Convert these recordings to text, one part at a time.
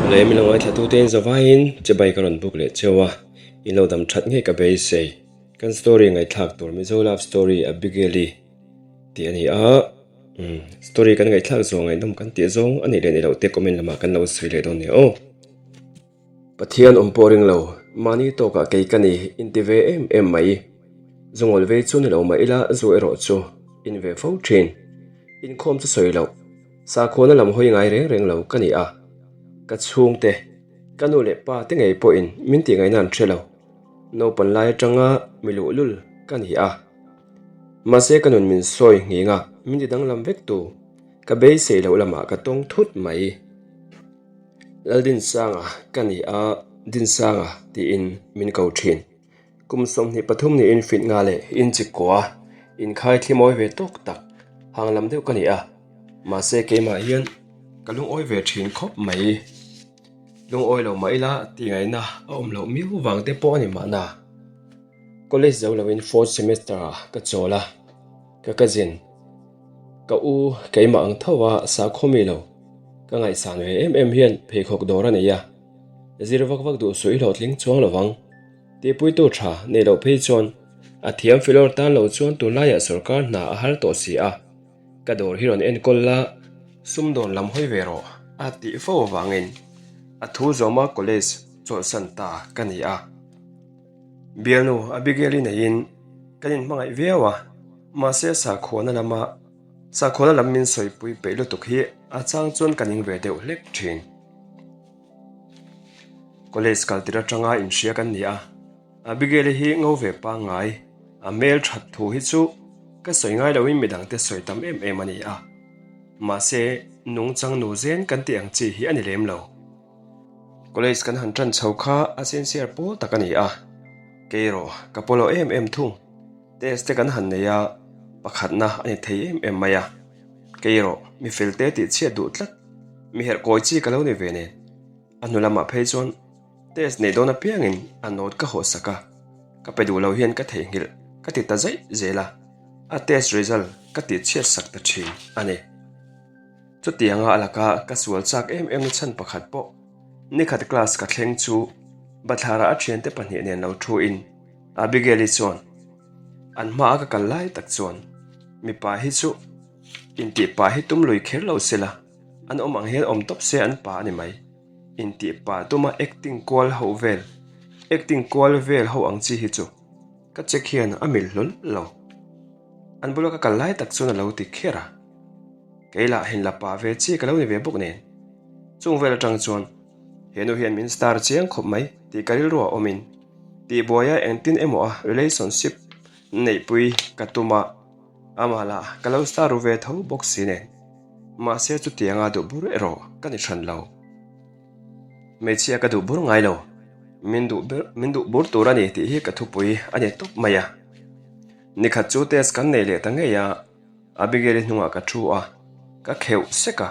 Leh min lo ngaithla tute in zavaiin chibai ka rawn buk leh cheu a, in lo dam that ngei ka beisei. Kan story ngaihthlak tur Mizo love story Abigail-i tih a ni a, umm story kan ngaihthlak zawng ngaihnawm kan tih zawng a nih leh ni loh te comment lamah kan lo sawi leh dawn nia aw. Pathian awm pawh ring lo, mahni tawkah kei ka ni inti ve em em mai. Zungawl vei chu ni lo mah ila zu erawh chu in ve fo thin. Inkhawm chu sawi loh, sakhuana lam hawi ngai reng reng lo ka ni a. Ka chhungte, ka nu leh pa te ngei pawhin min tih ngaihna an hre lo. Naupan lai atanga mi luhlul ka ni a. Mahse ka nun min sawi nghing a, min ti danglam vek tu, ka beisei loh lamah ka tawng thut mai. Laldinsanga ka ni a, Dinsanga tiin min ko thin. Kum 23 niin fit nga leh inchikua inkhai thli mawi ve tawk tak hang lam deuh ka ni a, mahse keimah hian ka lungawi ve thin khawp mai. Lungawi lo mah ila tihngaihna a awm loh miau vang te pawh a ni mahna. College zo loin fourth semester ah ka chawl a, ka cousin ka u keimah ang tho a sakhaw mi lo ka ngaihsan ve em em hian pheikhawk dawr a nei a, zir vak vak duh suih hlawhtling chuang lo vang. Tihpuitu tha nei loh phei chuan a thiam filawr tan lo chuan tunlaiah sorkar hna a har tawh si a, ka dawr hi rawn enkawl la, sumdawn lam hawi ve rawh a tih fo avangin a thu zawma college chawlhsan ta ka ni a. Bialnu Abigail-i neiin kan inhmangaih viau a, mahse sakhuana lama sakhuana lam min sawipui peih lutuk hi a chang chuan ka ning ve deuh hlek thin. College kal tir atanga inhria kan ni a, Abigail-i hi ngo ve pangngai, a hmel that thu hi chu ka sawi ngai loin midangte sawi tam em em a ni a, mahse nungchang nu zen kan tih ang chi hi a ni lem lo. College kan han tan chho kha a sincere pawl tak a ni a, kei erawh ka pawlawh em em thung. Test te kan han nei a, pakhatna a ni thei em em mai a, kei erawh mi fel te tih chhiat duh tlat, mi herh kawi chi ka lo ni ve nen. A hnu lamah phei chuan test neih dawn apiangin a note ka hawh sak a, ka pe duh lo hian ka theihnghilh ka ti ta zaih zel a, a test result ka tih chhiat sak ta thin a ni. Chutianga a laka ka sual chak em em na chhan pakhat pawh nikhat class ka thleng chu bathlara a thiante pahnih nen lo thu in Abigail-i chuan an hmaa ka kal lai tak chuan mipa hi chu intih pa hi tum lui kher lo sela an awm ang hian awm tawp se an pa a ni mai intih pa tuma acting kual ho vel acting kual vel ho ang chi hi chu ka check hian a mil hlawl lo an bula ka kal lai tak chuan a lo ti kher a. Kei lah hin la pa ve chi ka lo ni ve bawk nen. Chung vel atang chuan he nu hian min star chiang khawp mai tih ka rilru ah awmin tihbuaia engtin emaw a relationship neihpui ka tum a, amah lah ka lo star ru ve tho bawk si nen. Mahse chutianga duh bur erawh ka ni hran lo. Hmeichhia ka duh bur ngai lo, min duh ber min duh bur tur a ni tih hi ka thupui a ni tawp mai a. Nikhat chu test kan nei leh ta ngei a. Abigail-i hnungah ka thu a, ka kheuh sek a.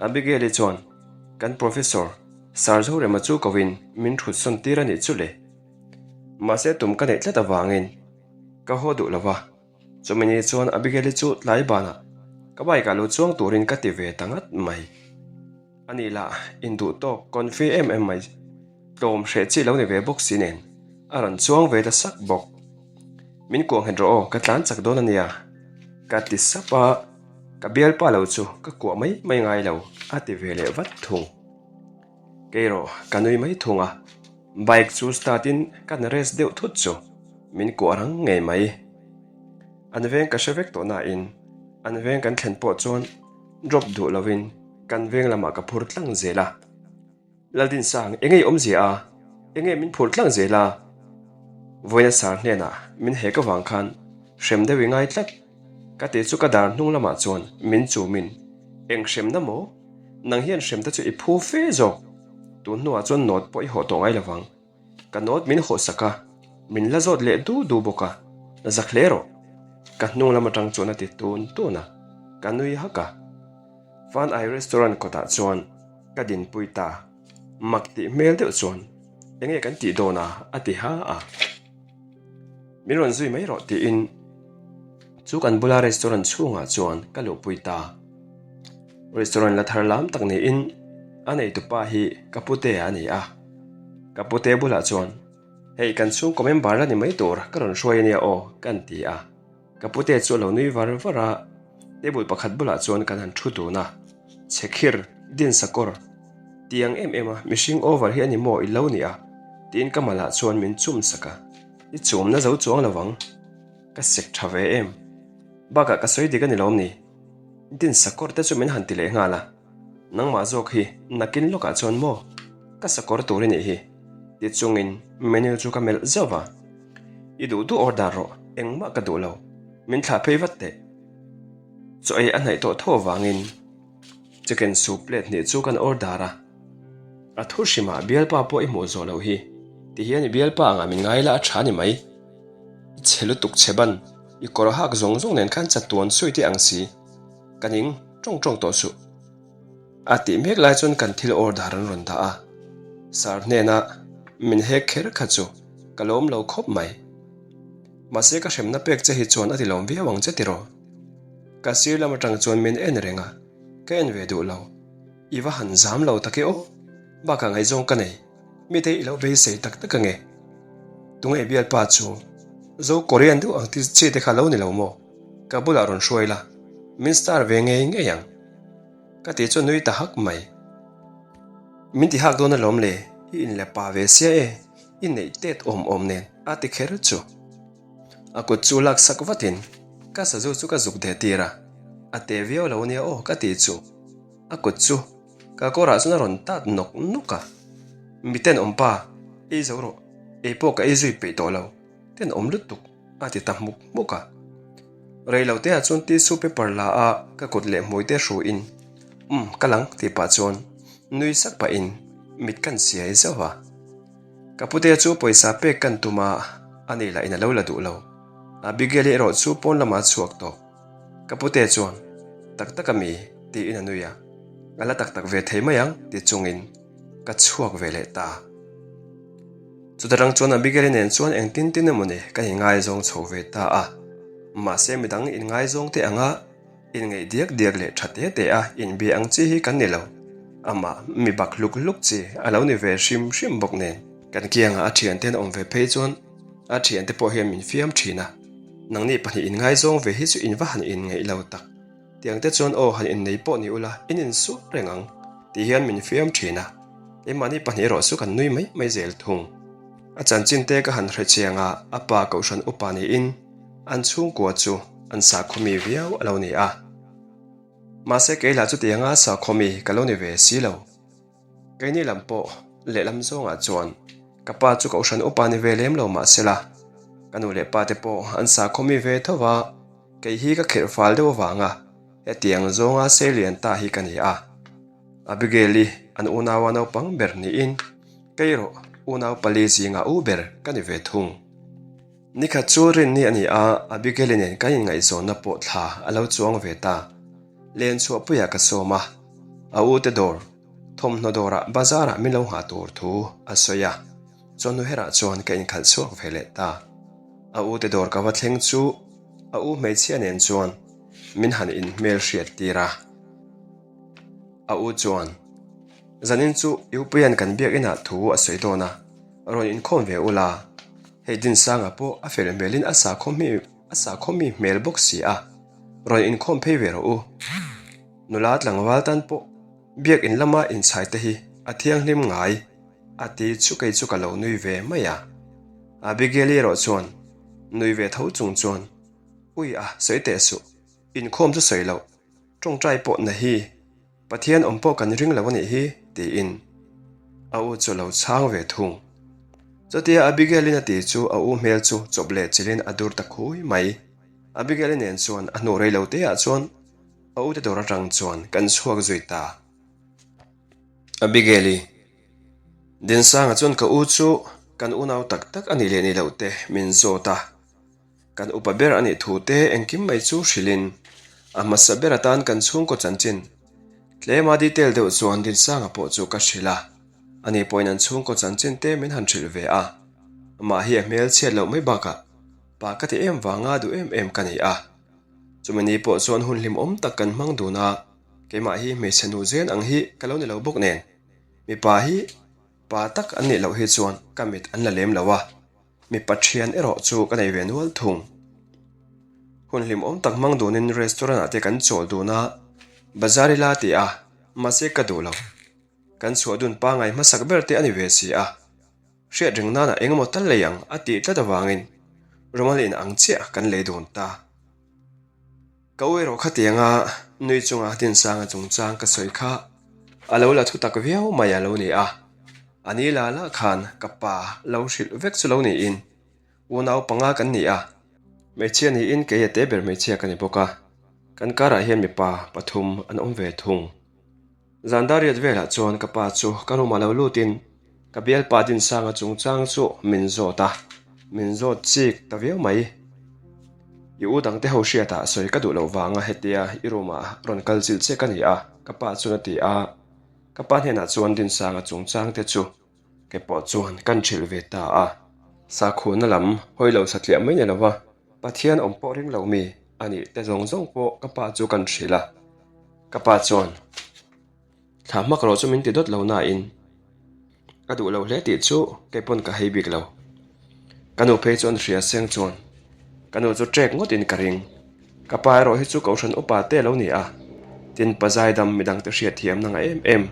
Abigail-i chuan, Kan Professor, Sir Zorema chu koin min thut sawn tir a nih chu le. Mahse tum ka neih tlat avangin ka haw duh lo va. Chumi ni chuan Abigail-i chu tlai banah ka bike ah lo chuang turin ka ti ve ta ngat mai. A nih lah induh tawk confi em em mai. Tlawm hreh chi lo ni ve bawk si nen a rawn chuang ve ta sak bawk. Min kuah nghet rawh aw, ka tlan chak dawn a nia. Ka ti sap a, ka bialpa lo chu ka kuah mai mai ngai lo a ti ve leh vat thung. Kei rawh ka nui mai thung a, bike chu start in kan rest deuh thut chu min kuah rang ngei mai. An veng ka hre vek tawh nain an veng kan thlen pawh chuan drop duh lovin kan veng lamah ka phur tlang zel a. Laldinsang, enge i awmzia a? Enge min phur tlang zel a? Vawiina sar hnenah min hek avang khan hrem deuh i ngai tlat. Ka ti chu ka dar hnung lamah chuan min chumin, Eng hremna maw? Nang hian hremte chu i phu fe zawk. Tun hnuah chuan note pawh i hawh tawh ngai lovang. Ka note min hawh sak a, min la zawt leh du du bawk a, zak hle rawh. Ka hnung lam atang chuan a ti tun tun a, ka nui hak a. Fan Ai restaurant kawtah chuan ka dinpui ta, mak tih hmel deuh chuan enge kan tih dawn a a ti ha a. Min rawn zui mai rawh tiin chu kan bula restaurant chhungah chuan ka luhpui ta. Restaurant la thar lam tak niin. A neitupa hi ka putea a ni a. Ka pute bulah chuan, Hei kan chhungkaw member la ni mai tur ka rawn hruai a nia aw, kan ti a. Ka pute chu a lo nui var var a, table pakhat bulah chuan kan han thu dun a. Chhekhir, Dinsakawr, tiang em em a mihring over hi a ni maw i lo ni a? tiin ka malah chuan min chum sak a. I chumna zo chuang lo vang. Ka sek tha ve em. Bakah ka sawi dik a ni lawm ni? Dinsakawr te chu min han ti leh nghal a. Nangmah zawk hi nakin lawkah chuan maw ka sakawr tur i nih hi? Ti chungin menu chu ka melh zauh va. I duh duh order rawh, engmah ka duh lo. Min thlah phei vat teh. Chaw ei a hnaih tawh tho avangin chicken soup plate hnih chu kan order a. A thu hrimah bialpa pawh i hmuh zawh loh hi. Ti hian i bialpa angah min ngai la a tha ni mai. I chhe lutuk chhe ban, i kawr hak zawng zawng nen khan chatuan sawi teh ang si. Ka ning tawng tawng tawh suh. A tih mek lai chuan kan thil order an rawn dah a, Sir hnena min hek kher kha chu ka lawm lo khawp mai. Mahse ka hremna pek che hi chuan a ti lawm viau ang che tiraw? Ka sir lam atang chuan min en reng a, ka en ve duh lo. I va han zam lo tak e aw, bakah ngaihzawng ka nei, mite i lo beisei tak tak ange. Tunge bialpa chu Zo Korean deuh ang chi te kha lo ni lo maw? Ka bulah rawn hruai la, min star ve ngei ngei ang. Ka ti chu nui ta hak mai. Min ti hak dawn alawm le, i inle pa ve sia e, i neih tet awm awm nen a ti kher chu. A kut chu lak sak vatin ka sazu chu ka zuk deh tir a, a te viau lo ania aw ka ti chu. A kut chu ka kawrah chuan a rawn tat nawk nawk a, Mi tenawm pa, ei zo rawh, ei pawh ka ei zui peih tawh lo, tenawm lutuk. A ti ta hmuk hmuk a. Rei lo te ah chuan tissue paper la a ka kut leh hmui te hru in umm ka lang tih pah chuan nui sak pah in mit kan siai zauh a. Ka pute chu pawisa pek kan tum a, a ni lah in a lo la duh lo. Abigail erawh chu pawn lamah a chhuak tawh. Ka pute chuan tak tak a mi tiin a nui a, a la tak tak ve thei mai ang ti chungin ka chhuak ve leh ta. Chuta rang chuan Abigail-i nen chuan engtin tin emaw ni ka inngaizawng chho ve ta a. Mahse midang inngaizawng te anga inngeih diak diak leh tha te te a inbia ang chi hi kan ni lo. Amah mi bak hluk hluk chi a lo ni ve hrim hrim bawk nen. Kan kiangah a thiante an awm ve phei chuan a thiante pawh hian min fiam thin a. Nangni pahnih inngaizawng ve hi chu in va han inngeih lo tak. Tiang te chuan aw han innei pawh ni ula in insual reng ang tih hian min fiam thin a, keimahni pahnih erawh chu kan nui mai mai zel thung. A chanchin te ka han hre chiang a, a pa kohhran upa niin an chhungkua chu an sakhawmi viau a lo ni a. Mahse kei lah chutianga sakhawmi ka lo ni ve si lo. Keini lam pawh lehlam zawngah chuan ka pa chu kohhran upa ni ve lem lo mahsela ka nu leh pa te pawh an sakhawmi ve tho va, Kei hi ka khirh fal deuh avanga hetiang zawnga seilian ta hi ka ni a. Abigail-i an unaua naupang ber niin kei erawh unau pali zinga u ber ka ni ve thung. Nikhat chu rinni a ni a, Abigail-i nen kan inngaihzawnna pawh thla a lo chuang ve ta. Len chhuahpuiah ka sawm a, a ute dawr, thawmhnaw dawrah bazarah min lo nghah tur thu a sawi a, chawhnu herah chuan ka inkhalh chhuak ve leh ta. A ute dawr ka va thleng chu a u hmeichhia nen chuan min han inhmel hriat tir a. A u chuan, Zanin chu Upuia'n kan biak inah thu a sawi dawn a, rawn inkhawm ve ula. Hei Dinsanga pawh a fel hmelin a a sakhawmi hmel bawk si a, rawn inkhawm phei ve rawh u. Nula tlangval tan pawh biak in lama inchhai te hi a thianghlim ngai. A ti chu kei chu ka lo nui ve mai a. Abigail-i erawh chuan nui ve tho chung chuan, Ui a, sawi teh suh. Inkhawm chu sawi loh. Tawngtai pawh na hi. Pathian awm pawh kan ring lo a nih hi, tiin a u chu a lo chhang ve thung. Chutia Abigail-in a ti chu a u hmel chu chawp leh chilhin a dur ta khui mai. Abigail-i nen chuan a hnu rei lo teah chuan a ute dawr atang chuan kan chhuak zui ta. Abigail-i. Dinsanga chuan ka u chu kan unau tak tak a nih leh nih loh te min zawt a, kan upa ber a nih thu te engkim mai chu hrilhin a hmasa ber atan kan chhungkaw chanchin tlema detail deuh chuan Dinsanga pawh chu ka hrilh a, ani pawhin an chhungkaw chanchin te min han hrilh ve a, amah hi a hmel chhiat loh mai bakah pa ka ti em vanga duh em em ka ni a, chumi ni pawh chuan hun hlimawm tak kan hmang dun a, keimah hi hmeichhe nu zen ang hi ka lo ni lo bawk nen. Mipa hi pa tak an nih loh hi chuan ka mit an la lem lo a, mipa thian erawh chu ka nei ve nual thung. Hun hlimawm tak hmang dunin restaurant ah te kan chawl dun a, bazar ila ti a, mahse ka duh lo. Kan chhuah dun pangai hmasak ber te a ni ve si a. Hriat reng nana eng emaw tal lei ang a tih tlat avangin Romal in ang chiah kan lei dun ta. Ka u erawh khatianga nui chunga Dinsanga chungchang ka sawi kha a lo la thu tak viau mai a lo ni a. A ni la la khan ka pa lo hrilh vek chu lo niin unau panga kan ni a. Hmeichhia niin kei a te ber hmeichhia ka ni bawk a, kan karah hian mipa pathum an awm ve thung. Zan dar riat velah chuan ka pa chu ka room ah lo lutin ka bialpa Dinsanga chungchang chu min zawt a, min zawt chik ta viau mai. I u dangte ho hriatah sawi ka duh loh vanga hetia i room ah rawn kal chilh che ka ni a, ka pa chuan a ti a. Ka pa hnenah chuan Dinsanga chungchang te chu kei pawh chuan kan hrilh ve ta a. Sakhuna lam hawi lo satliah mai ni lova Pathian awm pawh ring lo mi a nih te zawng zawng pawh ka pa chu kan hrilh a. Ka pa chuan, Thla hmak rawh chu min ti dawt lo nain ka duh lo hle tih chu kei pawn ka hei bik lo. Ka nu phei chuan hria seng chuan ka nu chu ṭek ngawtin ka ring. Ka pa erawh hi chu Kohhran upa te a lo ni a, tin pa zaidam midangte hriatthiamna nga em em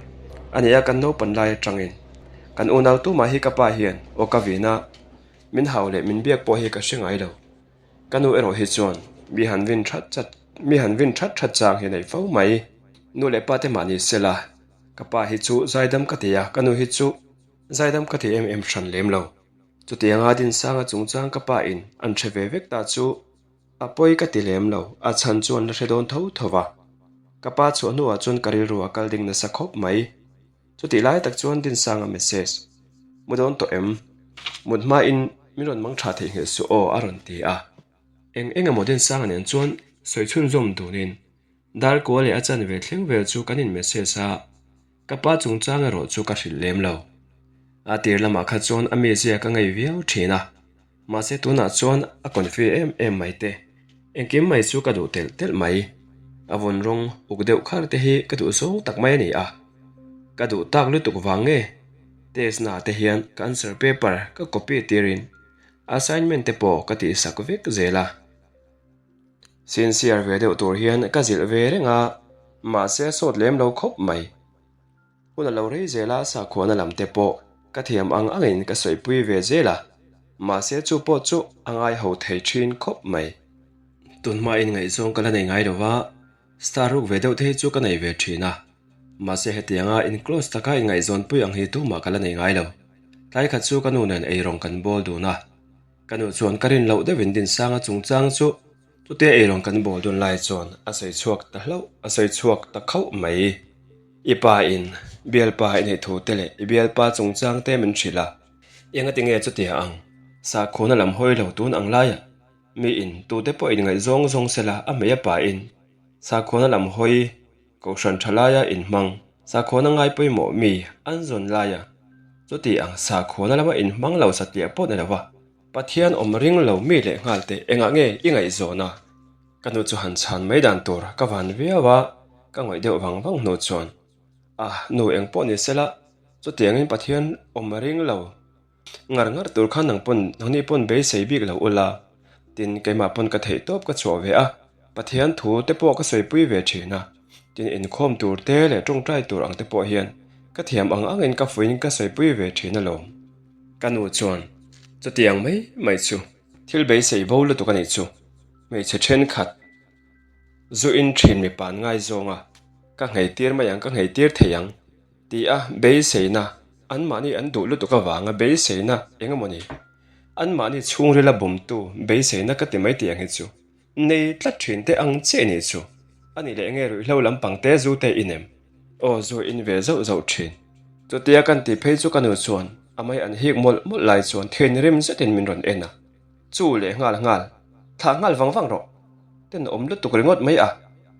a ni a kan naupan lai aṭangin kan unau tumah hi ka pa hian aw ka vin a, min hau leh min biak pawh hi ka hre ngai lo. Ka nu erawh hi chuan mi han vin that that mi han vin that that chang hi a nei fo mai. Nu leh pa te mah ni se la, ka pa hi chu zaidam ka ti a, ka nu hi chu zaidam ka ti em em hran lem lo. Chutianga Dinsanga chungchang ka pa in an hre ve vek ta chu a pawi ka ti lem lo, a chhan chuan la hre dawn tho tho va. Ka pa chhuah hnuah chuan ka rilru a kal ding nasa khawp mai. Chutih lai tak chuan Dinsanga message, Mu dawn tawh em? Mut hmain min rawn mang tha theihnghilh suh aw a rawn ti a. Eng eng emaw Dinsanga nen chuan sawi chhunzawm dunin Darkua leh a chanve thleng vel chu kan in message a, ka pa chungchang erawh chu ka hrilh lem lo. A tir lamah kha chuan a mizia ka ngei viau thin a. Mahse tunah chuan a confi em em mai te, engkim mai chu ka duh telh telh mai. A vawn rawng uk deuh khar te hi ka duh zawng tak mai a ni a. Ka duh tak lutuk vang nge? Test na te hian ka answer paper ka copy tirin assignment te pawh ka tihsak vek zel a. Sincere ve deuh tur hian ka zilh ve reng a, mahse a sawt lem lo khawp mai. Hun a lo rei zel a, sakhuana lam te pawh ka thiam ang angin ka sawipui ve zel a, mahse chu pawh chu a ngai ho thei thin khawp mai. Tunhmain ngaihzawng ka la nei ngai lo va, star ruk ve deuh te hi chu ka nei ve thin a, mahse hetianga in close taka inngaihzawnpui ang hi tumah ka la nei ngai lo. Tlai khat chu ka nu nen eirawng kan bawl dun a, ka nu chuan ka rin loh deuhin Dinsanga chungchang chu Chutia eirawng kan bawl dawn lai chuan a sawi chhuak ta hlauh, a sawi chhuak ta khauh mai. I pa in bialpa i neih thu te leh i bialpa chungchang te min hrilh a, engati nge chutia ang? Sakhuna lam hawi lo tun ang laiah mi in tute pawh in ngaihzawng zawng sela a hmei a pa in sakhuna lam hawi Kohhran tha laia inhmang, sakhuana ngai pawimawh mi an zawn laia chuti ang sakhuana lama inhmang lo satliah pawh ni lova Pathian awm ring lo mi leh nghal te engah nge i ngaihzawn a? Ka nu chu han chhan mai dan tur ka van viau a, ka ngawih deuh vang vang hnu chuan, Ah, nu eng pawh ni sela, chutiangin Pathian awm ring lo Ngar ngar tur khan nang pawn nangni pawn beisei bik lo ula, tin keimah pawn ka theih tawp ka chhuah ve a, Pathian thu te pawh ka sawipui ve thin a, tin inkhawm tur te leh tawngtai tur ang te pawh hian ka thiam ang angin ka fuiin ka sawipui ve thin alawm. Ka nu chuan chutiang mai mai chu thil beisei bo lutuk a nih chu, hmeichhe thenkhat zu in thin mipa an ngaizawng a, ka ngheitir mai ang ka ngheitir thei ang. Ti a beiseina, anmahni an duh lutuk avanga beiseina eng emaw ni? Anmahni chhungrila bumtu beiseina ka ti mai tih ang hi chu nei tlat thin teh ang chiah nih chu. A nih leh enge ruihhlo lampang te zu te i nem? Aw zu in ve zauh zauh thin. Chutia kan tih phei chu ka nu chuan a mei an hik mawlh mawlh lai chuan thinrim zetin min rawn en a. Chu leh nghal nghal, thlah nghal vang vang rawh. Tenawm lutuk ringawt mai a,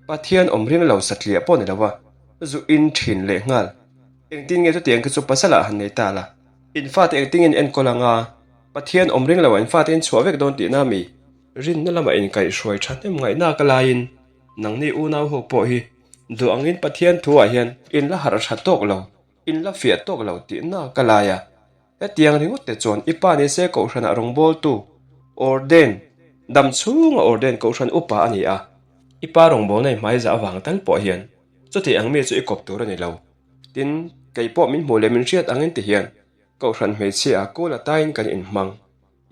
Pathian awm ring lo satliah pawh ni lo a, zu in thin leh nghal. Engtin nge chutiang khi chu pasal ah han nei ta la? In fate engtin nge in enkawl anga? Pathian awm ring lo ah in fate in chhuah vek dawn tihna mi? Rinna lamah inkaihhruai thahnem ngaihna ka laiin nangni unau ho pawh hi duh angin Pathian thu ah hian in la harh tha tawk lo. In la fiah tawk lo tih na ka lai a. Hetiang ringawt te chuan i pa ni se Kohhranah rawngbawltu, Orden, dam chhunga Orden Kohhran upa a ni a. I pa rawngbawlna i hmaizah avang tal pawh hian chuti ang mi chu i kawp tur a ni lo. Tin, kei pawh min hmuh leh min hriat angin ti hian Kohhran hmeichhia ah kul atain kan inhmang.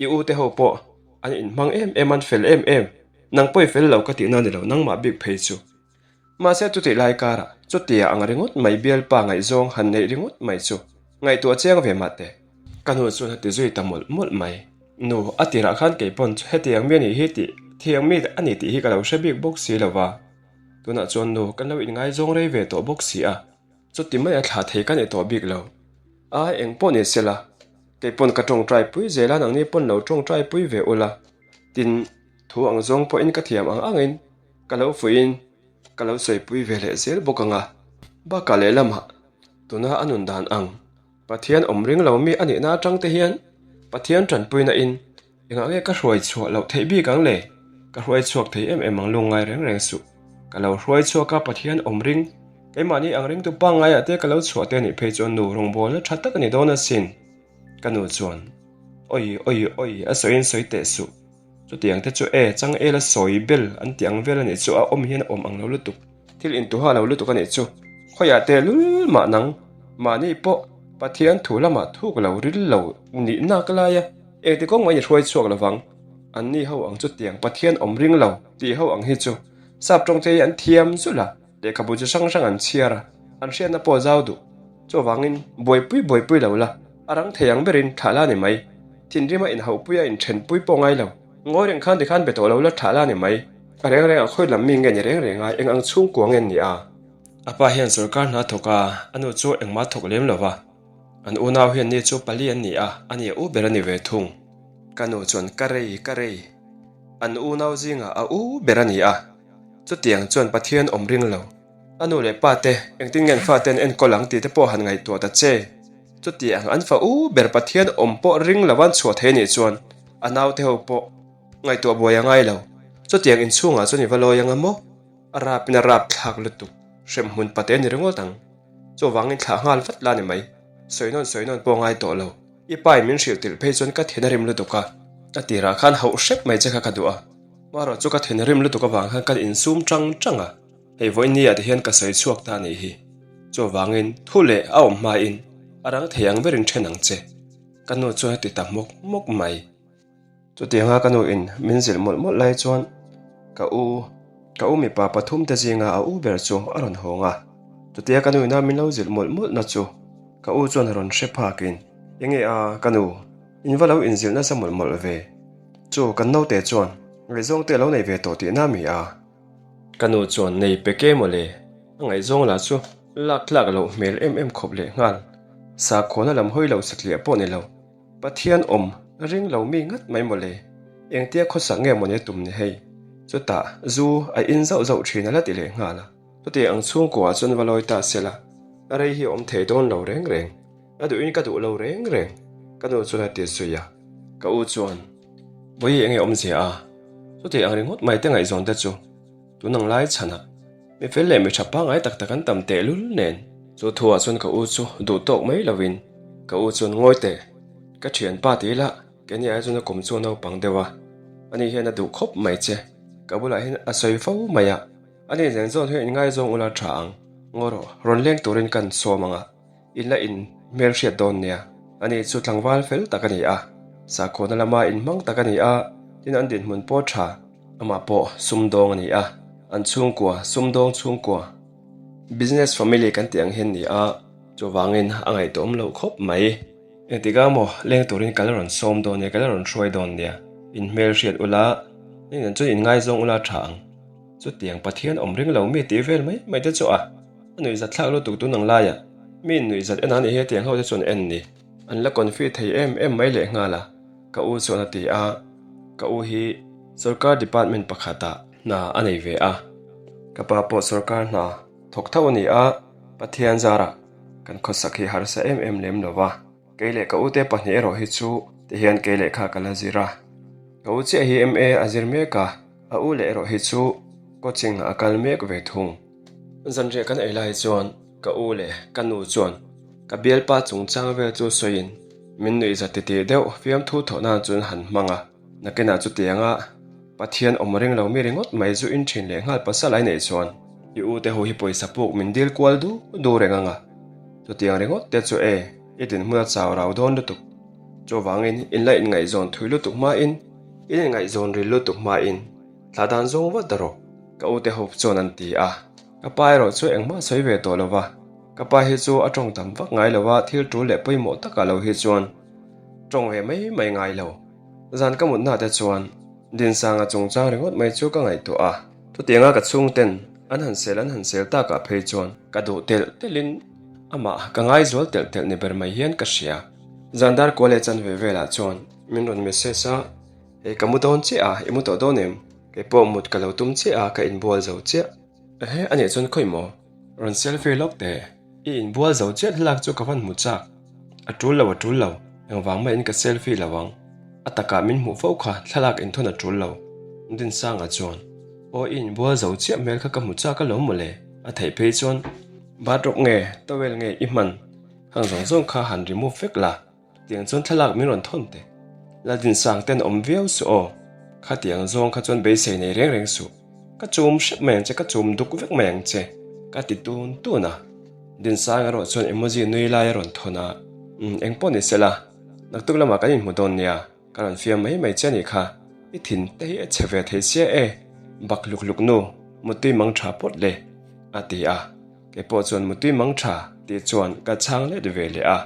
I u te ho pawh an inhmang em em an fel em em. Nang pawh i fel lo ka tihna a ni lo nangmah bik phei chu. Mahse chutih lai karah chutia ang ringawt mai bialpa ngaihzawng han neih ringawt mai chu ngaihtuah chiang ve mah teh. Ka nu chuan a ti zui ta mawlh mawlh mai. Nu, a tirah khan kei pawn chu hetiang mi a nih hi tih thiang mi a ni tih hi ka lo hre bik bawk si lo va. Tunah chuan nu, kan lo inngaizawng rei ve tawh bawk si a, chuti mai a thlah thei ka ni tawh bik lo. A, eng pawh ni sela, kei pawn ka tawngtai pui zel a, nangni pawn lo tawngtai pui ve ula. Tin, thu ang zawng pawhin ka thiam ang angin Ka lo fuihin ka lo sawipui ve leh zel bawk ang a, bakah lehlamah tuna a nun dan ang Pathian awm ring lo mi a nihna atang te hian Pathian tanpuina in engah nge ka hruai chhuah loh theih bik ang le? Ka hruai chhuak thei em em ang lungngai reng reng suh. Ka lo hruai chhuak a Pathian awm ring keimahni ang ringtu pangngaiah te ka lo chhuah te anih phei chuan nu rawngbawlna tha tak a ni dawn asin. Ka nu chuan Oi oi oi a sawiin sawi teh suh. Chutiang te chu e, chang ela sawi bel an tih ang vel a nih chu, a awm hian a awm ang lo lutuk. Thil intuha lo lutuk a nih chu. Khawiah te lul mah nang, mahni pawh Pathian thu lamah thuk lo ril lo nih nak lai a, engti kawng mai ni hruai chhuak lo vang. Anni ho ang chutiang Pathian awm ring lo tih ho ang hi chu sap tawng te hi an thiam zulh a, lehkhabu chi hrang hrang an chhiar a, an hriatna pawh zau duh. Chuvangin buaipui buaipui lo la, a rang thei ang berin thlah la ni mai. Thinrima inhauhpuia inthenpui pawh ngai lo. Ngawi reng khan tikhan be tawh lo la thlah la ni mai. A reng reng ah khawi lam mi nge ni reng reng a, eng ang chhungkua nge ni a? A pa hian sorkar hna thawk a, a nu chu engmah thawk lem lo va. An unau hian ni chu pali an ni a, a ni a u ber a ni ve thung. Ka nu chuan ka rei, ka rei. An unau zingah a u ber a ni a. Chutiang chuan Pathian awm ring lo. A nu leh pa te engtin nge an fate an enkawl ang tih te pawh han ngaihtuah ta che. Chuti ang an fa u ber Pathian awm pawh ring lo an chhuah thei anih chuan a naute ho pawh ngaihtuah buai a ngai lo. Chutiang inchhungah chuan i va lawi anga maw? A rap in a rap thlak lutuk hremhmun pate a ni ringawt ang. Chuvangin thlah nghal vat la ni mai. Sawi nawn sawi nawn pawh a ngai tawh lo. I pa in min hrilh tirh phei chuan ka then a rim lutuk a, a tirah khan hauh hrep mai che kha ka duh a. Marawh chu ka then a rim lutuk avang khan ka insum tang tang a. Hei vawiin ni ah te hian ka sawi chhuak ta a nih hi. Chuvangin thu leh a awm hmain a rang thei ang berin then ang che. Ka nu chuan a ti ta hmawk hmawk mai. Chutianga ka nu in min zilh mawlh mawlh lai chuan ka u, ka u mipa pathum te zinga a u ber chu a rawn hawng a. Chutia ka nu ina min lo zilh mawlh mawlh na chu ka u chuan a rawn hre phakin, Enge a, ka nu, in va lo inzilh nasa mawlh mawlh ve. Chu kan naute chuan ngaihzawng te a lo nei ve tawh tihna mi a? Ka nu chuan nei pe ke mawle, a ngaihzawng lah chu lak tlak loh hmel em em khawp leh nghal. Sakhuana lam hawi lo satliah pawh ni lo, Pathian awm ring lo mi ngat mai mawle, engtia khawsak nge mawni a tum ni hei. Chutah zu a in zauh zauh thin a la ti leh nghal a. Chuti ang chhungkuaah chuan va lawi ta sela, a rei hi a awm thei dawn lo reng reng. A duhin ka duh lo reng reng, ka nu chuan a ti zui a. Ka u chuan. Vawi enge awmzia a? Chuti ang ringawt mai te ngaihzawn te chu tun ang lai chhanah mi fel leh mi tha pangngai tak tak an tam tehlul nen. Chu thuah chuan ka u chu duh tawk mai lovin ka u chuan ngawi teh, ka thianpa ti ila keini ai chuan a kum chu a naupang deuh a, ani hian a duh khawp mai che, ka bulah hian a sawi fo mai a, ani nen zawn hian inngaizawng ula tha ang, ngaw rawh, rawn leng turin kan sawm ang a. In la in hmelhriat dawn nia. Ani chu tlangval fel tak a ni a, sakhuana lama inhmang tak a ni a, tin an dinhmun pawh tha, amah pawh sumdawng a ni a, an chhungkua sumdawng chhungkua, business family kan tih ang hian ni a, chuvangin a ngaihtuahawm loh khawp mai. Engtikah maw leng turin ka la rawn sawm dawn nia, ka la rawn hruai dawn nia, in hmelhriat ula, nin an chuan inngaizawng ula tha ang. Chutiang Pathian awm ring lo mi tih vel mai mai te chu a. A nuihzat thlak lutuk tun ang laiah mi in nuihzat en a nih hi tiang ho te chuan en ni. An la confi thei em em mai leh nghal a, ka u chuan a ti a, ka u hi sorkar department pakhatah hna a nei ve a, ka pa pawh sorkar hna thawk tho a ni a, Pathian zarah kan khawsak hi harsa em em lem lo va, kei leh ka ute pahnih erawh hi chu tihian kei leh kha ka la zir a, ka u chiah hi MA a zir mek a, a u leh erawh hi chu coaching a kal mek ve thung. Zanriah kan ei lai chuan ka u leh ka nu chuan. Ka bialpa chungchang vel chu sawiin min nuihza titih deuh fiamthu thawh nan chuan han hmang a, nakinah chutianga Pathian awm ring lo mi ringawt mai zu in thin leh nghal pasal ai neih chuan i u te ho hi pawisa puk min dil kual du du reng ang a, chutiang ringawt te chu e i dinhmun a chau rau dawn lutuk. Chuvangin in la inngaihzawn thui lutuk hmain in inngaihzawn ril lutuk hmain thla dan zawng vat rawh ka u te ho chuan an ti a, ka pa erawh chu engmah sawi ve tawh lo va. Ka pa hi chu a tawng tam vak ngai lo a, thil tul leh pawimawh takah lo hi chuan tawng ve mai mai ngai lo. Zan ka mut hna te chuan Dinsanga chungchang ringawt mai chu ka ngaihtuah a, chutianga ka chhungten an han sel an han sel takah phei chuan ka duh telh telhin amah ka ngaizual telh telh ni ber mai hian ka hria. Zan dar kual leh chanve velah chuan min rawn message a, Hei ka mu dawn chiah a, i mu tawh dawn em? Kei pawh mut ka lo tum chiah a, ka inbual zo chiah. Ehe, anih chuan khawi maw? Rawn selfie lawk teh. I inbual zo chiah thlalak chu ka van hmu chak. A tul lo a tul lo, engvang maiin ka selfie lo ang. A takah min hmuh fo kha thlalak inthawn a tul lo. Dinsanga chuan, Aw i inbual zo chiah hmel kha ka hmu chak alawm mawle, a theih phei chuan bathrobe nge towel nge i hman khang zawng zawng kha han remove vek la. Tiang chuan thlalak min rawn thawn teh. Laldinsang ten awm viau suh aw. Khatiang zawng kha chuan beisei nei reng reng suh. Ka chum hrep mai ang che, ka chum duk vek mai ang che, ka ti tun tun a. Dinsang erawh chuan emoji nui lai a rawn thawn a, Umm, eng pawh ni sela, naktuk lamah kan inhmu dawn nia, ka rawn fiam mai mai che a nih kha. I thin te hi a chhe ve thei sia e, bak hluk hluk nu, mutui mang tha pawt le, a ti a. Kei pawh chuan mutui mang tha tih chuan ka chhang let ve leh a.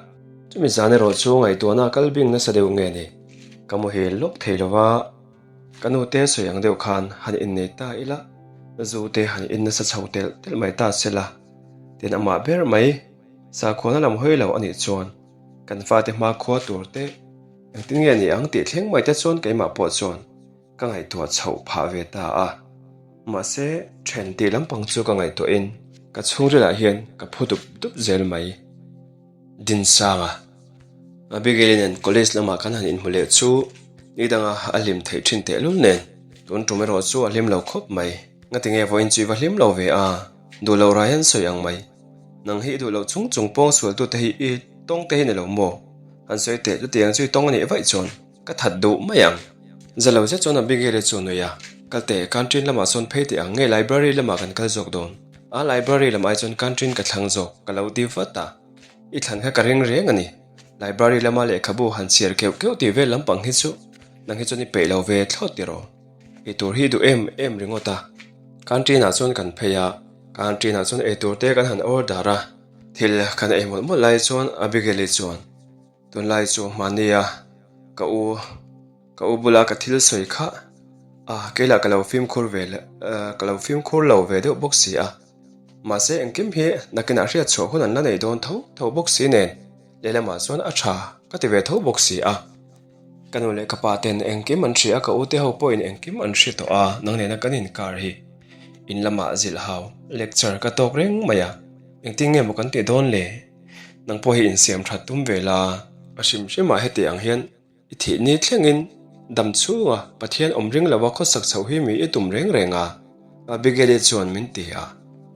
Chumi zan erawh chu ngaihtuahna kal bing nasa deuh nge ni? Ka muhil lawk thei lo va, ka nu te sawi ang deuh khan han innei ta ila, zu te han in nasa chho telh telh mai ta se la, tin amah ber mai sakhuana lam hawi lo a nih chuan kan fate hmakhua tur te engtin nge ni ang tih thleng mai te chuan keimah pawh chuan Ka ngaihtuah chhoh phah ve ta a, mahse then tih lampang chu ka ngaihtuahin ka chhungrilah hian ka phu dup dup zel mai. Dinsanga, Abigail-i nen college lamah kan han inhmu leh chu ni danga a hlim theih thin tehlul nen tun tum erawh chu a hlim lo khawp mai. Ngatinge vawiin chu i va hlim lo ve a, duh loh rai an sawi ang mai. Nang hi i duh loh chung chung pawng sualtute hi i tawng te hi ni lo maw? Han sawi teh chutiang chu i tawng a nih vaih chuan. Ka that duh mai ang. Zalo zet chuan Abigail-i chu a nui a, Kal teh, canteen lamah sawn phei teh ang nge library lamah kan kal zawk dawn? A, library lam ai chuan canteen ka thlang zawk, ka lo ti vat a. I thlan kha ka ring reng a ni. Library lama lehkhabu han chhiar keuh keuh tih vel lampang hi chu nang hi chuan i peih lo ve thlawt tiraw? Ei tur hi duh em em ringawt a. Canteen ah chuan kan phei a, canteen ah chuan ei tur te kan han order a. Thil kan ei mawlh mawlh lai chuan Abigail-i chuan. Tunlai chu mahnia ka u ka u bula ka thil sawi kha a keilah ka lo fimkhur ve leh ka lo fimkhur lo ve deuh bawk si a mahse engkim hi nakinah hriat chhuah hun an la nei dawn tho tho bawk si nen lehlamah chuan a tha ka ti ve tho bawk si a ka nu leh ka pa ten engkim an hria a ka u te ho pawhin engkim an hre tawh a nang nena kan inkar hi in lamah zilh hau lecture ka tawk reng mai a engtin nge maw kan tih dawn le. Nang pawh hi insiam that tum ve la. A hrim hrimah heti ang hian i thih ni thlengin dam chhunga Pathian awm ring lova khawsak chhoh hi mi i tum reng reng a, Abigail-i chuan min ti a.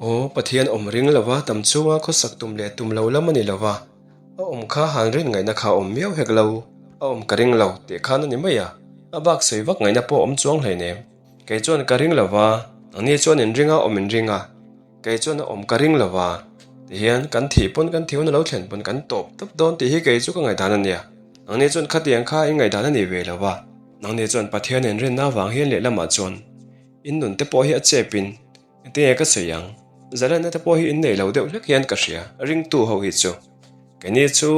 Aw, Pathian awm ring lova dam chhunga khawsak tum leh tum lo lam a ni lova, a awm kha han rin ngaihna kha a awm miau hek lo, a awm ka ring lo tih khan a ni mai a, a bak sawi vak ngaihna pawh a awm chuang hleinem. Kei chuan ka ring lova, nangni chuan in ring a, awm in ring a. Kei chuan a awm ka ring lo va, tihian kan thih pawn kan thih hun a lo thlen pawn kan tawp tawp dawn tih hi kei chu ka ngaihdan a nia. Nangni chuan khatiang kha in ngaihdan a ni ve lo va, nangni chuan Pathian in rinna avang hian lehlamah chuan in nun te pawh hi a chep in engtinge ka sawi ang, zalenna te pawh hi in nei lo deuh hlek hian ka hria, ringtu ho hi chu. Keini chu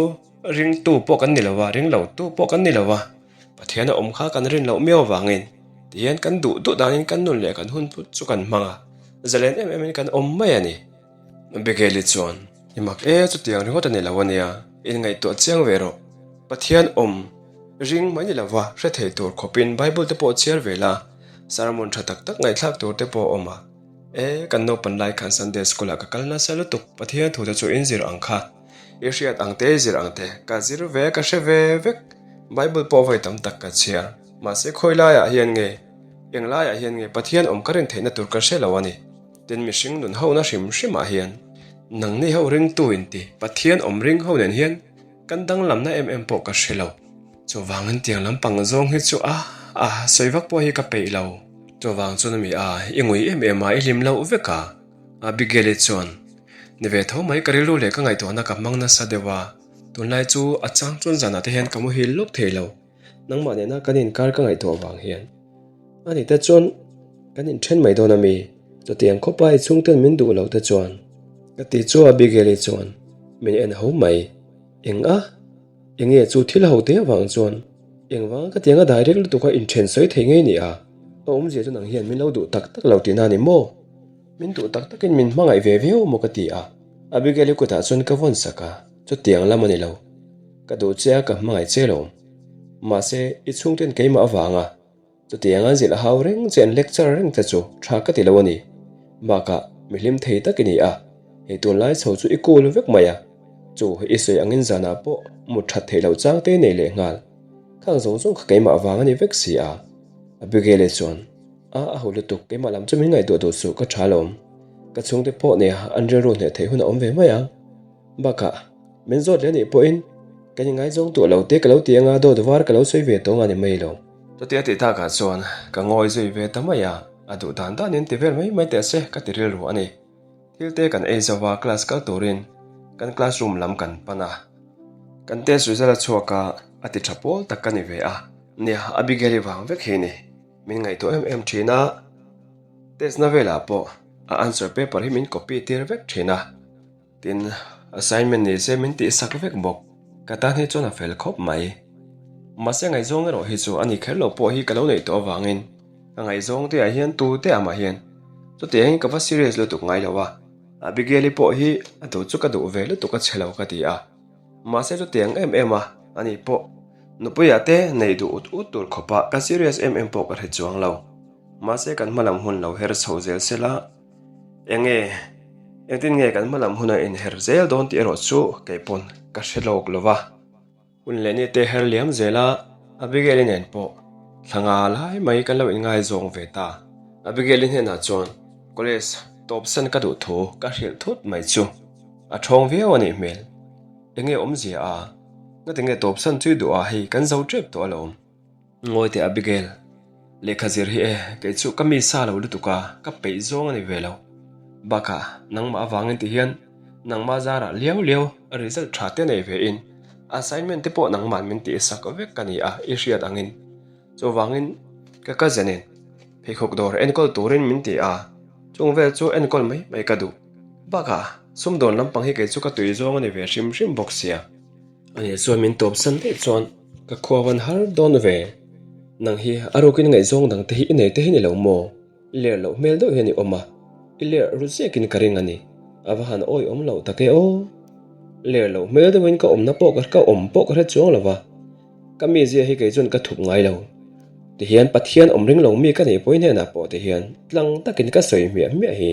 ringtu pawh kan ni lo va, ring lo tu pawh kan ni lo va. Pathian a awm kha kan rin loh miau avangin tihian kan duh duh danin kan nun leh kan hun put chu kan hmang a, zalen em emin kan awm mai a ni. Abigail-i chuan, I mak e, chutiang ringawt a ni lo a nia, inngaihtuah chiang ve rawh. Pathian awm ring mai ni lova hre thei tur khawpin Bible te pawh chhiar ve la, sermon tha tak tak ngaihthlak tur te pawh a awm a. E, kan naupan lai khan Sunday school-ah ka kal nasa lutuk, Pathian thute chu inzir ang kha. I hriat ang te, i zir ang te, ka zir ve, ka hre ve vek. Bible pawh vawi tam tak ka chhiar. Mahse khawi laiah hian nge, eng laiah hian nge Pathian awm ka rin theihna tur ka hre lo a ni. Tin mihring nun hona hrim hrimah hian. Nangni ho ringtu inti Pathian awm ring ho nen hian kan danglamna em em pawh ka hre lo. Chuvangin tiang lampang zawng hi chu a a sawi vak pawh hi ka peih lo. Chuvang chuan a mi a, i ngui em em a, i hlim loh vek a. Abigail-i chuan, Ni ve tho mai ka rilru leh ka ngaihtuahna ka hmang nasa deuh a, tunlai chu a chang chuan zanah te hian ka muhil lawk thei lo. Nangmah nena kan inkar ka ngaihtuah vang hian. A ni te chuan kan inthen mai dawn a mi? Chutiang khawpa i chhungten min duh loh te chuan. Ka ti chu Abigail-i chuan min en ho mai. Eng a? Enge chu thil ho te avang chuan engvanga ka tianga direct lutuk a inthen sawi thei ngei ni a? A awmzia chu nang hian min lo duh tak tak lo tihna a ni maw? Min duh tak takin min hmangaih ve viau maw ka ti a. Abigail-i kutah chuan ka vawn sak a, chutiang lam a ni lo. Ka duh che a ka hmangaih che lo. Mahse, i chhungten keimah avanga chutianga zilh a hau reng che an lecture reng te chu tha ka ti lo a ni. Bakah, mi hlim thei tak i ni a, hei tunlai chho chu i cool vek mai a, chu i sawi angin zanah pawh mut that theih loh chang te nei leh nghal. Khang zawng zawng kha keimah avang a ni vek si a. Abigail-i chuan, A a ho lutuk, keimah lam chu min ngaihtuah duh suh ka tha lawm. Ka chhungte pawh nia an rilru hneh theih hun a awm ve mai ang. Bakah, min zawt leh anih pawhin kan ingaizawng tuah lo te ka lo ti anga dawt var ka lo sawi ve tawng a ni mai lo. Chutia tih takah chuan ka ngawi zui ve ta mai a, a duh dan danin ti vel mai mai teh se ka ti rilru a ni. Thil te kan ei zo a, class kal turin kan classroom lam kan pan a, kan test result a chhuak a, a ti tha pawl tak ka ni ve a. Nia, Abigail-i vang vek hi ni. Min ngaihtuah em em thin a, test na velah pawh a answer paper hi min copy tir vek thin a. Tin, assignment ni se min tihsak vek bawk. Ka tan hi chuan a fel khawp mai. Mahse ngaihzawng erawh hi chu a ni kher lo pawh hi ka lo neih tawh avangin ka ngaihzawng te ah hian tu te ah mah hian chutiangin ka va serious lutuk ngai lo a. Abigail-i pawh hi a duh chu ka duh ve lutuk a che lo ka ti a. Mahse chutiang em em a, ani pawh nupuiah te neih duh ut ut tur khawpah ka serious em em pawh ka hre chuang lo. Mahse kan hmalam hun lo her chho zel sela. Enge, engtin nge kan hmalam huna inher zel dawn tih erawh chu kei pawn ka hre lawk lo va. Hun leh ni te her liam zel a, Abigail-i nen pawh thla nga lai mai kan lo inngaizawng ve ta. Abigail-i hnenah chuan college tawp san ka duh thu ka hrilh thut mai chu a ṭhawng viau a nih hmel. Enge awmzia a, ngatinge tawp san chu i duh a hei kan zo ṭep tawh alawm. Ngawi teh Abigail, lehkha zir hi e, kei chu ka mi sa lo lutuk a, ka peih zawng a ni ve lo. Bakah, nangmah avangin ti hian nangmah zarah liau liau result tha te nei ve in assignment te pawh nangmah min tih sak vek ka ni a, i hriat angin. Chuvangin ka cousin in pheikhawk dawr enkawl turin min ti a, chung vel chu enkawl mai mai ka duh. Bakah, sumdawn lampang hi kei chu ka tui zawng a ni ve hrim hrim bawk sia. Ani chuan min tawp san daih chuan ka khua van har dawn ve. Nang hi a rukin ngaihzawng dang te hi i nei te hi ni lo maw? I ler loh hmel deuh hian i awm a, i ler ru ziakin ka ring a ni. A va han awi awm loh tak e aw. Ler loh hmel deuhin ka awmna pawh ka awm pawh ka hre chuang lo va, ka mizia hi kei chuan ka thup ngai lo. Tihian Pathian awm ring lo mi ka neih pawhin hnenah pawh tihian tlang takin ka sawi hmiah hmiah hi.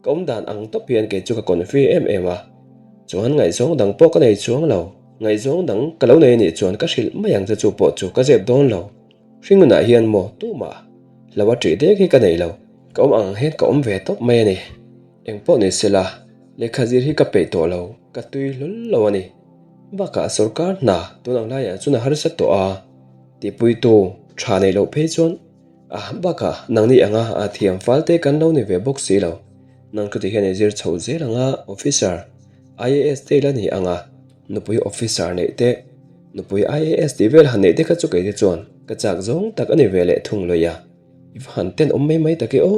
Ka awm dan ang tawp hian kei chu ka confi em em a, chuan ngaihzawng dang pawh ka nei chuang lo. Ngaihzawng dang ka lo nei anih chuan ka hrilh mai ang che chu pawh chu ka zep dawn lo. Hringnunah hian maw tumah lo a ṭih dek hi ka nei lo. Ka awm ang hian ka awm ve tawp mai a ni. Eng pawh ni sela, lehkha zir hi ka peih tawh lo, ka tui hlawl lo a ni. Bakah sorkar hna tun ang laiah chuan a harsa tawh a, tihpuitu tha neih loh phei chuan A bakah nangni anga a thiam fal te kan lo ni ve bawk si lo. Nang chuti hian i zir chho zel anga officer, IAS te ila ni anga nupui officer neih te, nupui IAS tih vel han neih te kha chu kei te chuan ka chak zawng tak a ni ve leh thung lawih a. I va han ten awm mai mai tak e aw.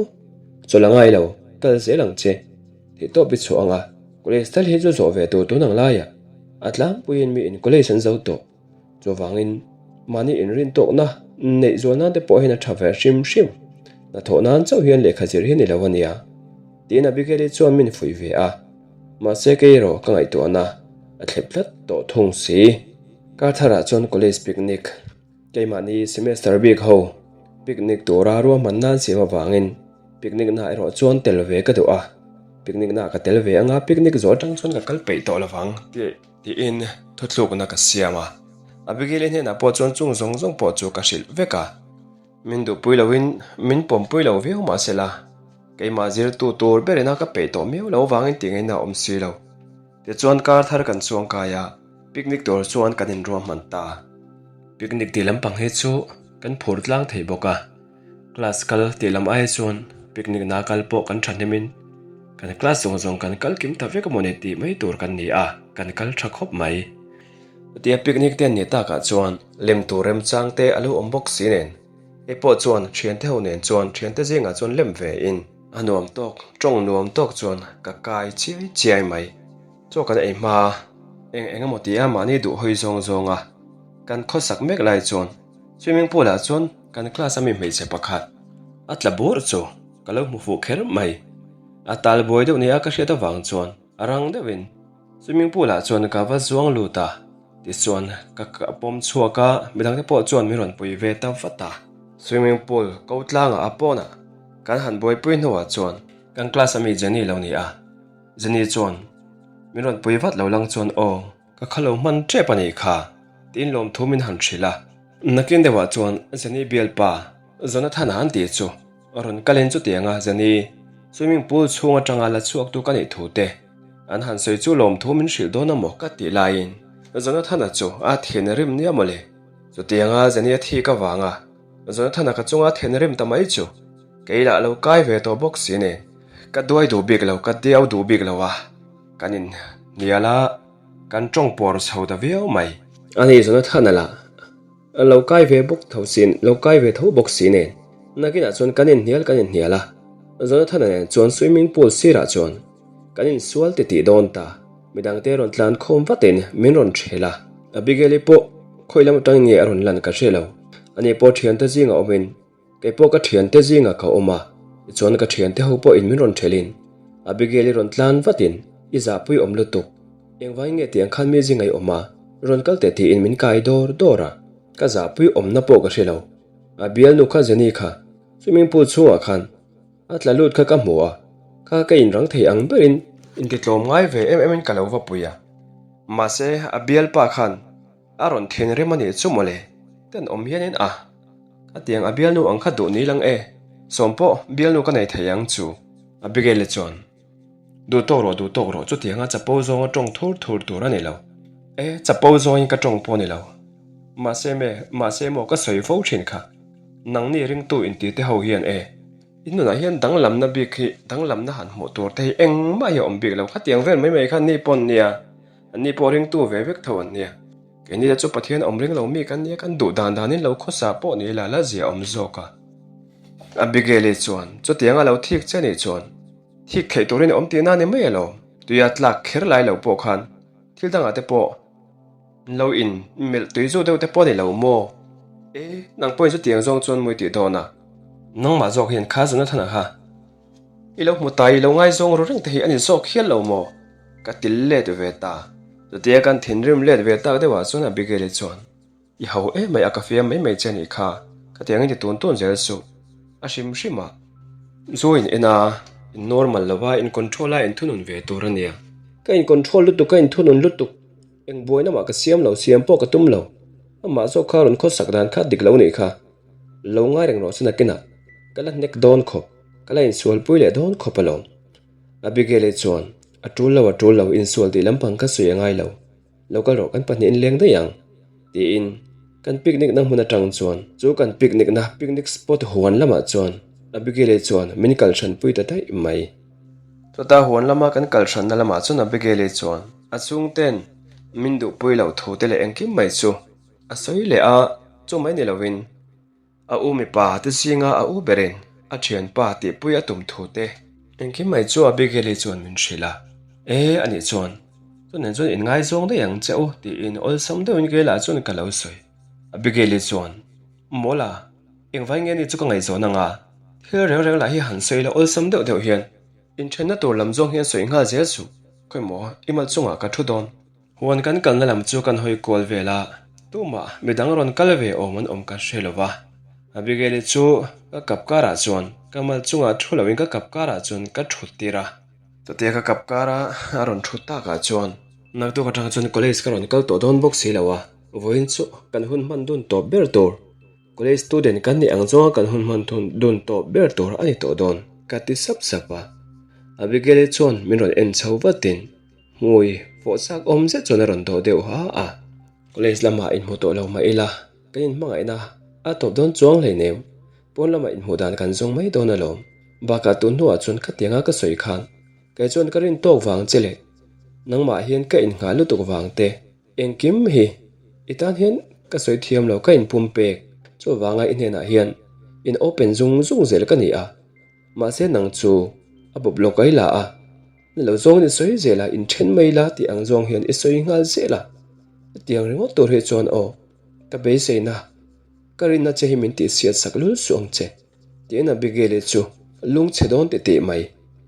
Chawlh a ngai lo, kal zel ang che. Theihtawp i chhuah anga college tal hi chu zawh ve tur tun ang laiah a tlangpuiin mi in college an zo tawh. Chuvangin mahni inrintawkna neih zual nan te pawh hian a tha ve hrim hrim. Hnathawh nan chauh hian lehkha zir hi ni lo a nia. Tiin Abigail-i chuan min fuih ve a. Mahse kei erawh ka ngaihtuahna a thlep tlat tawh thung si. Kar tharah chuan college picnic, keimahni semester bik ho picnic tura ruahman nan siam avangin picnic na erawh chuan tel ve ka duh a. Picnic na ka tel ve anga picnic zawh atang chuan ka kal peih tawh lovang tih. Tiin thuthlukna ka siam a, Abigail-i hnenah pawh chuan chung zawng zawng pawh chu ka hrilh vek a, min duhpui loin min pawmpui lo viau mah sela. Keimah zirtu tur berin a ka peih tawh miau lo vangin tih ngaihna a awm si lo. Tichuan kar thar kan chuang kai a, picnic tur chuan kan inruahman ta. Picnic tih lampang hi chu kan phur tlang thei bawk a, class kal tih lam ai chuan picnic na kal pawh kan thahnemin kan class zawng zawng kan kal kim ta vek amawni tih mai tur kan ni a, kan kal tha khawp mai. Chutia picnic te an nih takah chuan lem tur remchang te a lo awm bawk si nen. Hei pawh chuan thiante ho nen chuan thiante zingah chuan lem ve in a nuam tawk, tawng nuam tawk chuan ka kai chiai chiai mai. Chaw kan ei hma a, eng eng emaw tia mahni duh hawi zawng zawng a kan khawsak mek lai chuan swimming pool ah chuan kan class a mi hmeichhe pakhat a tla bur chu ka lo hmu fuh kher mai. A tal buai deuh nia ka hriat avang chuan a rang deuhin Swimming pool ah chuan ka va zuang lut a, tichuan ka pawm chhuak a, midang te pawh chuan min rawn pui ve ta vat a. Swimming pool ko tlangah a pawnah kan han buaipui hnuah chuan kan class ami Jenny lo ni a, Jenny chuan min rawn pui vat lo lang chuan aw ka khalo hman tep a nih kha tiin lawmthu min han hrilh a. Nakin deuhah chuan Jenny bialpa Jonathan-a an tih chu rawn kalin chutianga Jenny swimming pool chhung atanga la chhuaktu ka nih thu te an han sawi chu lawmthu min hrilh dawn a maw ka tih laiin Jonathan-a chu a thin rim nia mawle. Chutianga Jenny a thik avanga Jonathan-a ka chunga thin rim ta mai chu kei lah lo kai ve tawh bawk si nen ka duai duh bik lo ka diau duh bik lo a kan in hnial a kan tawng pawr chho ta viau mai. Ani Jonathan-a lah A lo kai ve bawk tho sin, lo kai ve tho bawk si nen. Nakinah chuan kan inhnial kan inhnial a, Jonathan-a nen chuan swimming pool sirah chuan kan insual ti tih dawn ta. Midangte rawn tlan khawm vatin min rawn ṭhel a, Abigail-i pawh khawi lam atangin nge a rawn lan ka hre lo. Ani pawh ṭhiante zingah awmin Kei pawh ka thiante zingah ka awm a, tichuan ka thiante ho pawhin min rawn thelhin Abigail-i rawn tlan vatin i zahpui awm lutuk, engvangin nge tiang khan mi zinga i awm a, rawn kal teh tiin min kai dawr dawr a, ka zahpui awmna pawh ka hre lo. A bialnu kha Jenny kha swimming pool chhungah khan a tla lut kha ka hmu a, kha ka inrang thei ang berin intitlawm ngai ve em emin ka lo va pui a, mahse a bialpa khan A rawn then rem a nih chu mawle, tenawm hianin a. A tiang a bialnu ang kha duh ni lang e, sawm pawh bialnu ka nei thei ang chu. Abigail-i chuan, Duh tawk rawh, duh tawk rawh, chutianga chapo zawnga tawng thur thur tur a ni lo. E, chapo zawngin ka tawng pawh a ni lo. Mahse me, mahse maw ka sawi fo thin kha. Nangni ringtu inti te ho hian e, in nunah hian danglamna bik hi, danglamna han hmuh tur te hi engmah hi a awm bik lo. Khatiang vel mai mai kha ni pawn nia. Anni pawh ringtu ve vek tho an nia. Keini te chu Pathian awm ring lo mi kan nia, kan duh dan danin lo khawsa pawh ni ila la zia awm zawk a. Abigail-i chuan, Chutianga lo thik che nih chuan thik theih turin awm tihna ni mai alawm. Tuia tlak kher lai lo pawh khan thil dangah te pawh lo in melh tui zawk deuh te pawh ni lo maw? E, nang pawhin chutiang zawng chuan mui tih dawn a. Nangmah zawk hian kha Jonathan-a kha I lo hmu ta, i lo ngaizawng ru reng te hi a ni zawk hial lo maw? Ka til let ve ta. Chutia kan thinrim let ve tak deuhah chuan Abigail-i chuan, I ho em mai a, ka fiam mai mai che a nih kha, ka tiang in ti tun tun zel suh. A hrim hrim a, zu in en a, in normal lo va, in control a, in thunun ve tur a nia. Ka in control lutuk, ka in thunun lutuk, eng buaina mah ka siam lo, siam pawh ka tum lo. Amah zawk kha rawn khawsak dan kha dik lo nih kha. Lo ngai reng rawh se nakinah ka la hnek dawn khawp, ka la insualpui leh dawn khawp alawm. Abigail-i chuan, A tul lo, a tul lo, insual tih lampang ka sawi a ngai lo. Lo kal rawh, kan pahnihin leng daih ang, tiin kan picnic na hmun atang chuan chu kan picnic na picnic spot huan lamah chuan Abigail-i chuan min kal hranpui ta daih mai. Chutah huan lama kan kal hranna lamah chuan Abigail-i chuan a chhungten min duhpui loh thu te leh engkim mai chu A sawi leh a, chu mai ni lovin a u mipa te zinga a u berin a thianpa tihpui a tum thu te engkim mai chu Abigail-i chuan min hrilh a. E, anih chuan chunen chuan inngaizawng daih ang che u tiin awlsam deuhin keilah chuan ka lo sawi. Abigail-i chuan, Mawla, engvai nge ni chu ka ngaihzawn anga thil reng reng lah hi han sawi la awlsam deuh deuh hian inthenna tur lam zawng hian sawi nghal zel suh, khawimaw i mal chungah ka thu dawn. Huan kan kalna lam chu kan hawi kual vel a, tumah midang rawn kal ve awm an awm ka hre lo va. Abigail-i chu ka kap karah chuan ka mal chungah thu loin ka kap karah chuan ka thut tir a. Chutia ka kap kara a rawn thut takah chuan naktuk atang chuan college ka rawn kal tawh dawn bawk si lo a, vawiin chu kan hun hman dun tawp ber tur. College student kan nih ang zawnga kan hun hman dun tawp ber tur a ni tawh dawn. Ka ti sap sap a. Abigail-i chuan min rawn en chho vatin hmui fawh chak awm zet chuan a rawn dawh deuh ha a. College lamah inhmu tawh lo mah ila, kan inhmangaihna a tawp dawn chuang hleinem. Pawn lamah inhmuh dan kan zawng mai dawn alawm. Bakah tun hnuah chuan khatianga ka sawi khan kei chuan ka rin tawk vang che leh nangmah hian ka innghah lutuk vang te engkim hi i tan hian ka sawi thiam lo ka inpum pek. Chuvanga i hnenah hian in open zung zung zel ka ni a. Mahse nang chu a bawp lawk ai la a, ni lo zawngin i sawi zel a, inthen mai la tih ang zawng hian i sawi nghal zel a. Hetiang ringawt tur hi chuan aw, ka beiseina, ka rinna che hi min tihsiat sak lul suh ang che, tiin Abigail-i chu lungchhe dawn ti tih mai.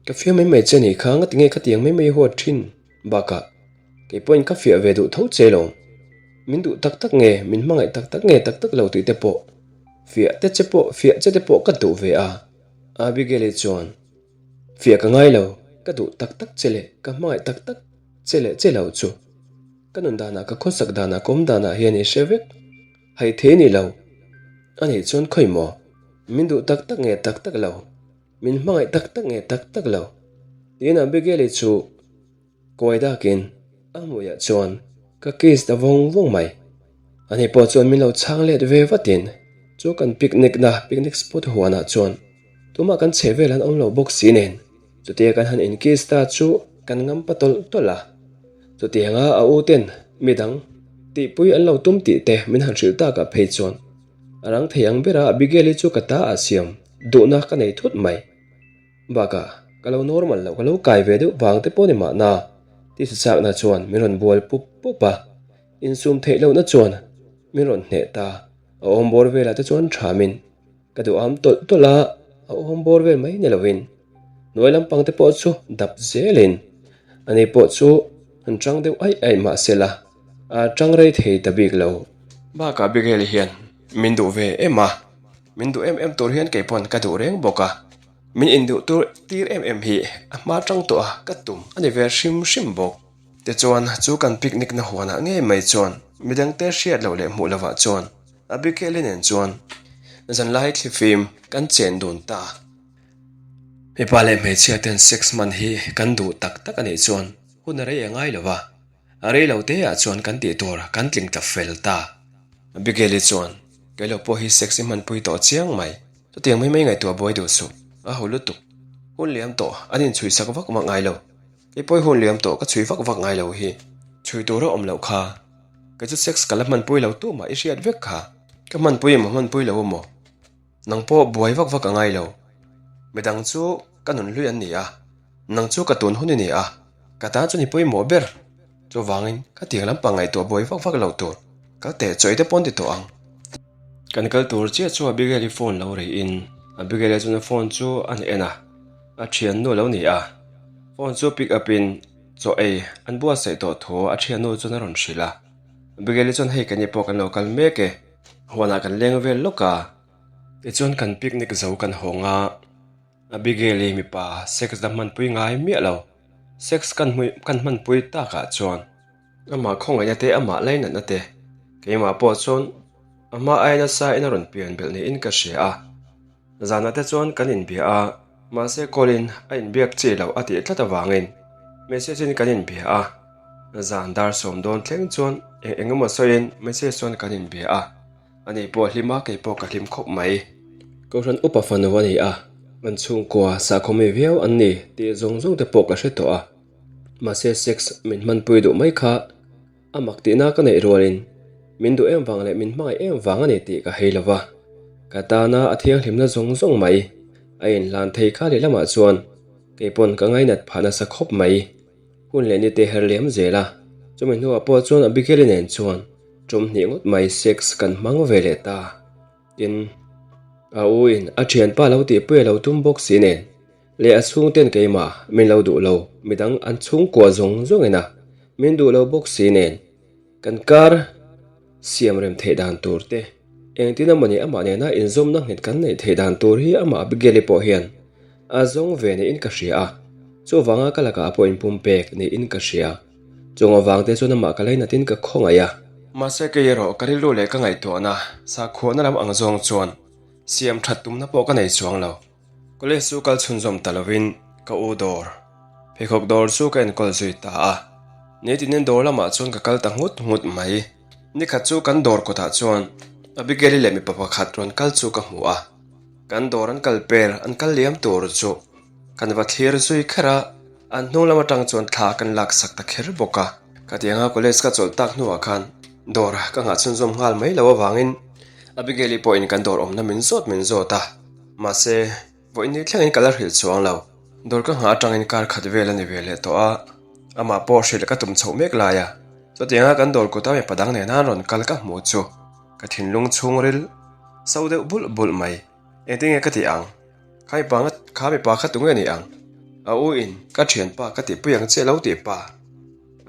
Ka fiah mai mai che ni kha, ngatinge khatiang mai mai huat thin? Bakah, kei pawhin ka fiah ve duh tho che lo. Min duh tak tak nge, min hmangaih tak tak nge tak tak lo tih te pawh fiah te che pawh fiah che te pawh ka duh ve a. Abigail-i chuan, Fiah ka ngai lo, ka duh tak tak che leh ka hmangaih tak tak che leh che lo chu. Ka nun danah ka khawsak danah ka awm danah hian i hre vek. Haih thei ni lo. A nih chuan khawi maw? Min duh tak tak nge tak tak lo? Min hmangaih tak tak nge tak tak lo? Tiin Abigail-i chu kuai dakin a hmuiah chuan ka kiss ta vawng vawng mai. Ani pawh chuan min lo chhang let ve vatin chu kan picnic na picnic spot huanah chuan tumah kan chheh vel an awm lo bawk si nen chutia kan han in kiss ta chu kan ngam pa tawlh tawlh a. Chutianga a u ten midang tihpui an lo tum tih te min han hrilh takah phei chuan a rang thei ang bera Abigail-i chu ka ta ah siam duhna ka nei thut mai. Bakah, ka lo normal loh, ka lo kai ve deuh vang te pawh ni mahna, tisa chakna chuan min rawn bual pup pup a, insum theih lohna chuan min rawn hneh ta. A awm bawr velah te chuan thamin ka duham tawlh tawlh a, a awm bawr vel mai ni lovin hnuai lampang te pawh chu dap zelin ani pawh chu han chang deuh aih aih mah sela a chang rei thei ta bik lo. Bakah Abigail hian min duh ve em a. Min duh em em tur hian kei pawn ka duh reng bawk a, min induh tur tir em em hi a hma tang tawh a ka tum a ni ve hrim hrim bawk. Tichuan chu kan picnic na huanah ngei mai chuan midangte hriat loh leh hmuh lovah chuan Abigail-i nen chuan zanlai thlifim kan chen dun ta. Mipa leh hmeichhia ten sex hman hi kan duh tak tak a nih chuan hun a rei a ngai lo va, A rei lo te ah chuan kan tih tur kan tling tla fel ta. Abigail-i chuan, Kei lo pawh hi sex i hmanpui tawh chiang mai. Chutiang mai mai ngaihtuah buai duh suh. A ho lutuk. Hun liam tawh an inchhui sak vak vak ngai lo. Kei pawh hi hun liam tawh ka chhui vak vak ngai lo hi. Chhui tur a awm loh kha. Kei chu sex ka la hmanpui lo tu mah i hriat vek kha. Ka hmanpui emaw hmanpui lo emaw. Nang pawh buai vak vak a ngai lo. Midang chu ka nunhlui an ni a. Nang chu ka tun hun i ni a. Ka tan chu ni pawimawh ber. Chuvangin ka tiang lampang ngaihtuah buai vak vak lo tur kal teh chawi te pawn ti tawh ang. Kan kal tur chiah chu Abigail-i phone lo rihin Abigail-a chuan a phone chu a hne en a, a thiannu a lo ni a. Phone chu pick up in chaw ei an buatsaih tawh thu a thiannu chuan a rawn hrilh a. Abigail-i chuan hei keini pawh kan lo kal mek e, huanah kan leng vel lawk a. Tichuan kan picnic zo kan hawng a. Abigail-i mipa sex la hmanpui ngai miah lo. Sex kan hmui kan hmanpui takah chuan amah khawngaihna te amah lainatna te keimah pawh chuan a hma aia nasa in a rawn pian belh niin ka hria a. Zanah te chuan kan inbia a, mahse call in a inbiak chi loh a tih tlat avangin message in kan inbia a. Zan dar 70 thleng chuan eng eng emaw sawiin message chuan kan inbia a. Ani pawh a hlim a, kei pawh ka hlim khawp mai. Kohhran upa fanu a ni a, an chhungkua sahkhawmi viau an ni tih zawng zawng te pawh ka hre tawh a. Mahse sex min hmanpui duh mai kha a mak tihna ka neih rualin min duh em vang leh min hmangaih em vang a ni tih ka hei lo va. Ka tana a thianghlimna zawng zawng mai a inhlan thei kha lehlamah chuan kei pawn ka ngainat phah nasa khawp mai. Hun leh nite her liam zel a, chumi hnuah pawh chuan Abigail-i nen chuan tum hnih ngawt mai sex kan hmang ve leh ta. Tin, a u in a thianpa lo tihpui a lo tum bawk si nen leh a chhungten keimah min lo duh lo, midang an chhungkua zawng zawngin a min duh lo bawk si nen kan kar siam rem theih dan tur te, engtin amawni amah nena inzawmna nghet kan neih theih dan tur hi amah Abigail-i pawh hian A zawng ve niin ka hria a, chuvanga ka lakah pawh inpumpek niin ka hria. Chung avangte chuan amah ka lainatin ka khawngaih a. Mahse kei erawh ka rilru leh ka ngaihtuahna, sakhuahna lam ang zawng chuan siam that tumna pawh ka nei chuang lo. College chu kal chhunzawm ta lovin ka u dawr, pheikhawk dawr chu ka enkawl zui ta a. Nitinin dawr lamah chuan ka kal ta nghut nghut mai. Nikhat chu kan dawr kawtah chuan Abigail-i leh mipa pakhat rawn kal chu ka hmu a. Kan dawr an kal per an kal liam tur chu kan va thlir zui kher a, an hnung lam atang chuan thla kan lak sak ta kher bawk a. Khatianga college ka chawlh tak hnuah khan dawr ka nghah chhunzawm nghal mai lo avangin Abigail-i pawhin kan dawr awmna min zawt min zawt a, mahse vawiin ni thlengin ka la hrilh chuang lo. Dawr ka nghah atangin kar khat vel a ni ve leh tawh a, amah pawh hrilh ka tum chhoh mek lai a, chutianga kan dawr kut a mipa dang nena an rawn kal ka hmuh chu ka thinlung chhungril so deuh bulh bulh mai. Engtin nge ka tih ang? Kha mipa nga kha mipa kha tunge ni ang? A u in ka thianpa ka tihpui ang che lo tih pa.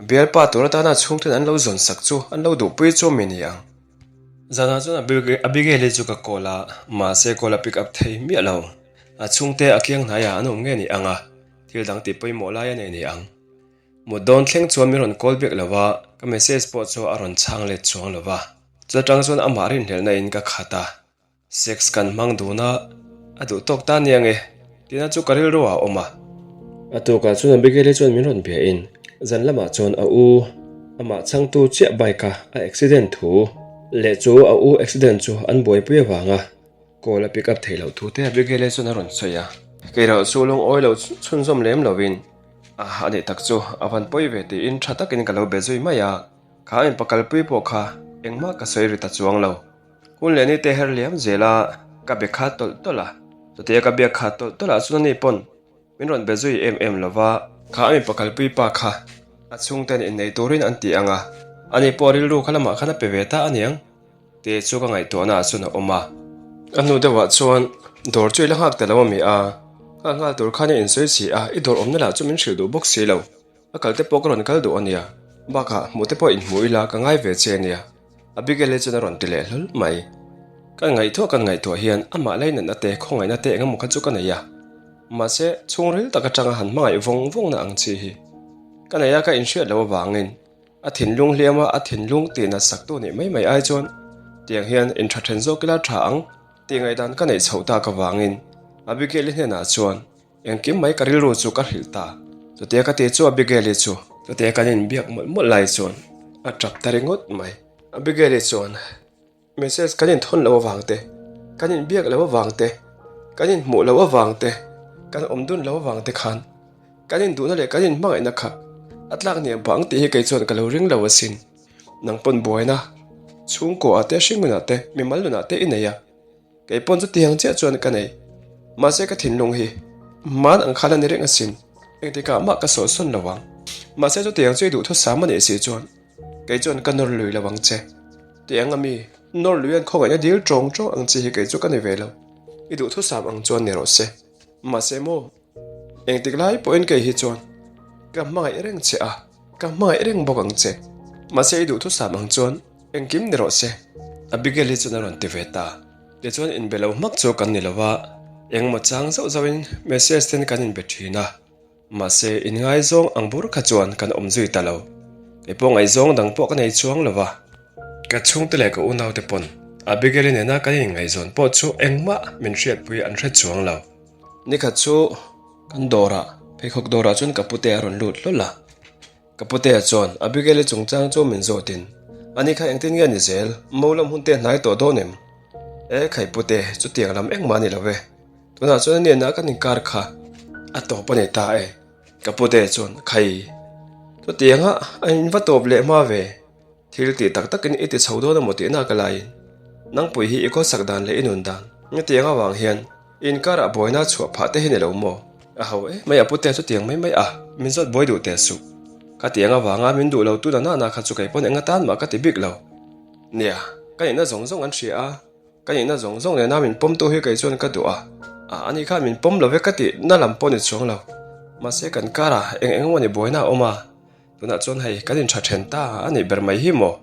Bialpa tur atana chhungten an lo zawn sak chu an lo duhpui chu mi ni ang. Zanah chuan Abigail-i chu ka call a, mahse call a pick up thei miah lo. A chhungte a kiang hnaiah an awm nge ni ang a, thil dang tih pawimawh lai a nei ni ang. Mut dawn thleng chuan min rawn call bek lo va, ka message pawh chu a rawn chhang let chuang lo va. Chutang chuan amah rinhlelhna in ka khat a. Sex kan hmang dun a, a duh tawk ta nia nge? Tina chu ka rilru ah a awm a. A tukah chuan Abigail-i chuan min rawn bia in zan lamah chuan a u amah chhangtu chiah bike a a accident thu leh chu a u accident chu an buaipui avanga call a pick up theih loh thu te Abigail-i chuan a rawn sawi a. Kei erawh chu lungawi lo chhunzawm lem lovin a a nih tak chu a van pawi ve tiin tha takin ka lo be zui mai a, kha a inpakalpui pawh kha engmah ka sawi ri ta chuang lo. Hun leh ni te her liam zel a, ka be khat tawlh tawlh a. Chutia ka biak khat tawlh tawlh ah chuan ani pawn min rawn be zui em em lo va. Kha a mipa kalpui pa kha a chhungten innei turin an ti ang a, ani pawh rilru kha lamah khan a pe ve ta aniang te chu ka ngaihtuahna ah chuan a awm a. A hnu deuhah chuan dawr chu i la nghak ta lo ami a, nghak nghal tur khan i insawi si a, i dawr awmna lah chu min hrilh duh bawk si lo. A kal te pawh ka rawn kal duh ania, bakah hmuh te pawh inhmuh ila ka ngai ve che ania, Abigail-i chuan a rawn ti leh hlawl mai. Kan ngaihtuah kan ngaihtuah hian amah lainatna te khawngaihna te engemaw kha chu ka nei a, mahse chhungril tak atanga han hmangaih vawng vawngna ang chi hi ka nei a ka inhriat loh avangin a thinlung hliama a thinlung tihnat saktu nih mai mai ai chuan tiang hian intha then zawk ila tha ang tih ngaihdan ka neih chhoh tak avangin Abigail-i hnenah chuan Engkim mai ka rilru chu ka hrilh ta. Chutia ka ti chu Abigail-i chu chutia kan inbiak mawlh mawlh lai chuan a tap ta ringawt mai. Abigail-i chuan message kan inthawn loh avang te, kan inbiak loh avang te, kan inhmuh loh avang te, kan awm dun loh avang te khan kan induhna leh kan inhmangaihna kha a tlak hniam pah ang tih hi kei chuan ka lo ring lo asin. Nang pawn buaina chhungkuaah te, hringnunah te, mimal nunah te i nei a. Kei pawn chutiang chiah chuan ka nei. Mahse ka thinlung hi hman ang khan a ni reng asin. Engtikah mah ka sawhsawn lo ang. Mahse chutiang chu i duhthusam a nih si chuan kei chuan ka nawr lui lo ang che. Tiang ami nawr lui an khawngaihna dil tawng tawng ang chi hi kei chu ka ni ve lo. I duhthusam ang chuan ni rawh se. Mahse maw. Engtik lai pawhin kei hi chuan ka hmangaih reng che a, ka hmangaih reng bawk ang che. Mahse i duhthusam ang chuan engkim ni rawh se, Abigail hi chuan a rawn ti ve ta. Tichuan inbe lo hmak chu kan ni lo va, engmaw chang zauh zauhin message ten kan inbe thin a. Mahse inngaizawng ang bur kha chuan kan awm zui ta lo. Kei pawh ngaihzawng dang pawh ka nei chuang lo va. Ka chhungte leh ka unaute pawn Abigail-i nena kan inngaihzawn pawh chu engmah min hriatpui an hre chuang lo. Nikhat chu kan dawrah, pheikhawk dawrah chuan ka pute a rawn lut hlawl a. Ka putea chuan Abigail-i chungchang chu min zawtin, Ani kha engtin nge ni zel? Mo lam hun te hnai tawh dawn em? E khai pute, chutiang lam engmah a ni lo ve. Tunah chuan a nena kan inkar kha a tawp a ni ta e. Ka putea chuan, Khai, chutianga a in va tawp leh hma ve. Thil tih tak takin i ti chho dawn emaw tihna ka laiin nangpui hi i khawsak dan leh i nun dan hetiang avang hian i inkarah buaina chhuah phah te hi ni lo maw? A ho e mai a pute chu tiang mai mai a, min zawt buai duh teh suh. Ka tiang avanga min duh lo tu na nana kha chu kei pawn eng atan mah ka ti bik lo. Nia, ka nihna zawng zawng an hria a, ka nihna zawng zawng nena min pawm tu hi kei chuan ka duh a, a ani khan min pawm lo ve ka tih na lam pawh ni chuang lo. Mahse kan karah eng eng emaw ni buaina a awm a. Tunah chuan hei kan inṭha ṭhen ta a nih ber mai hi maw?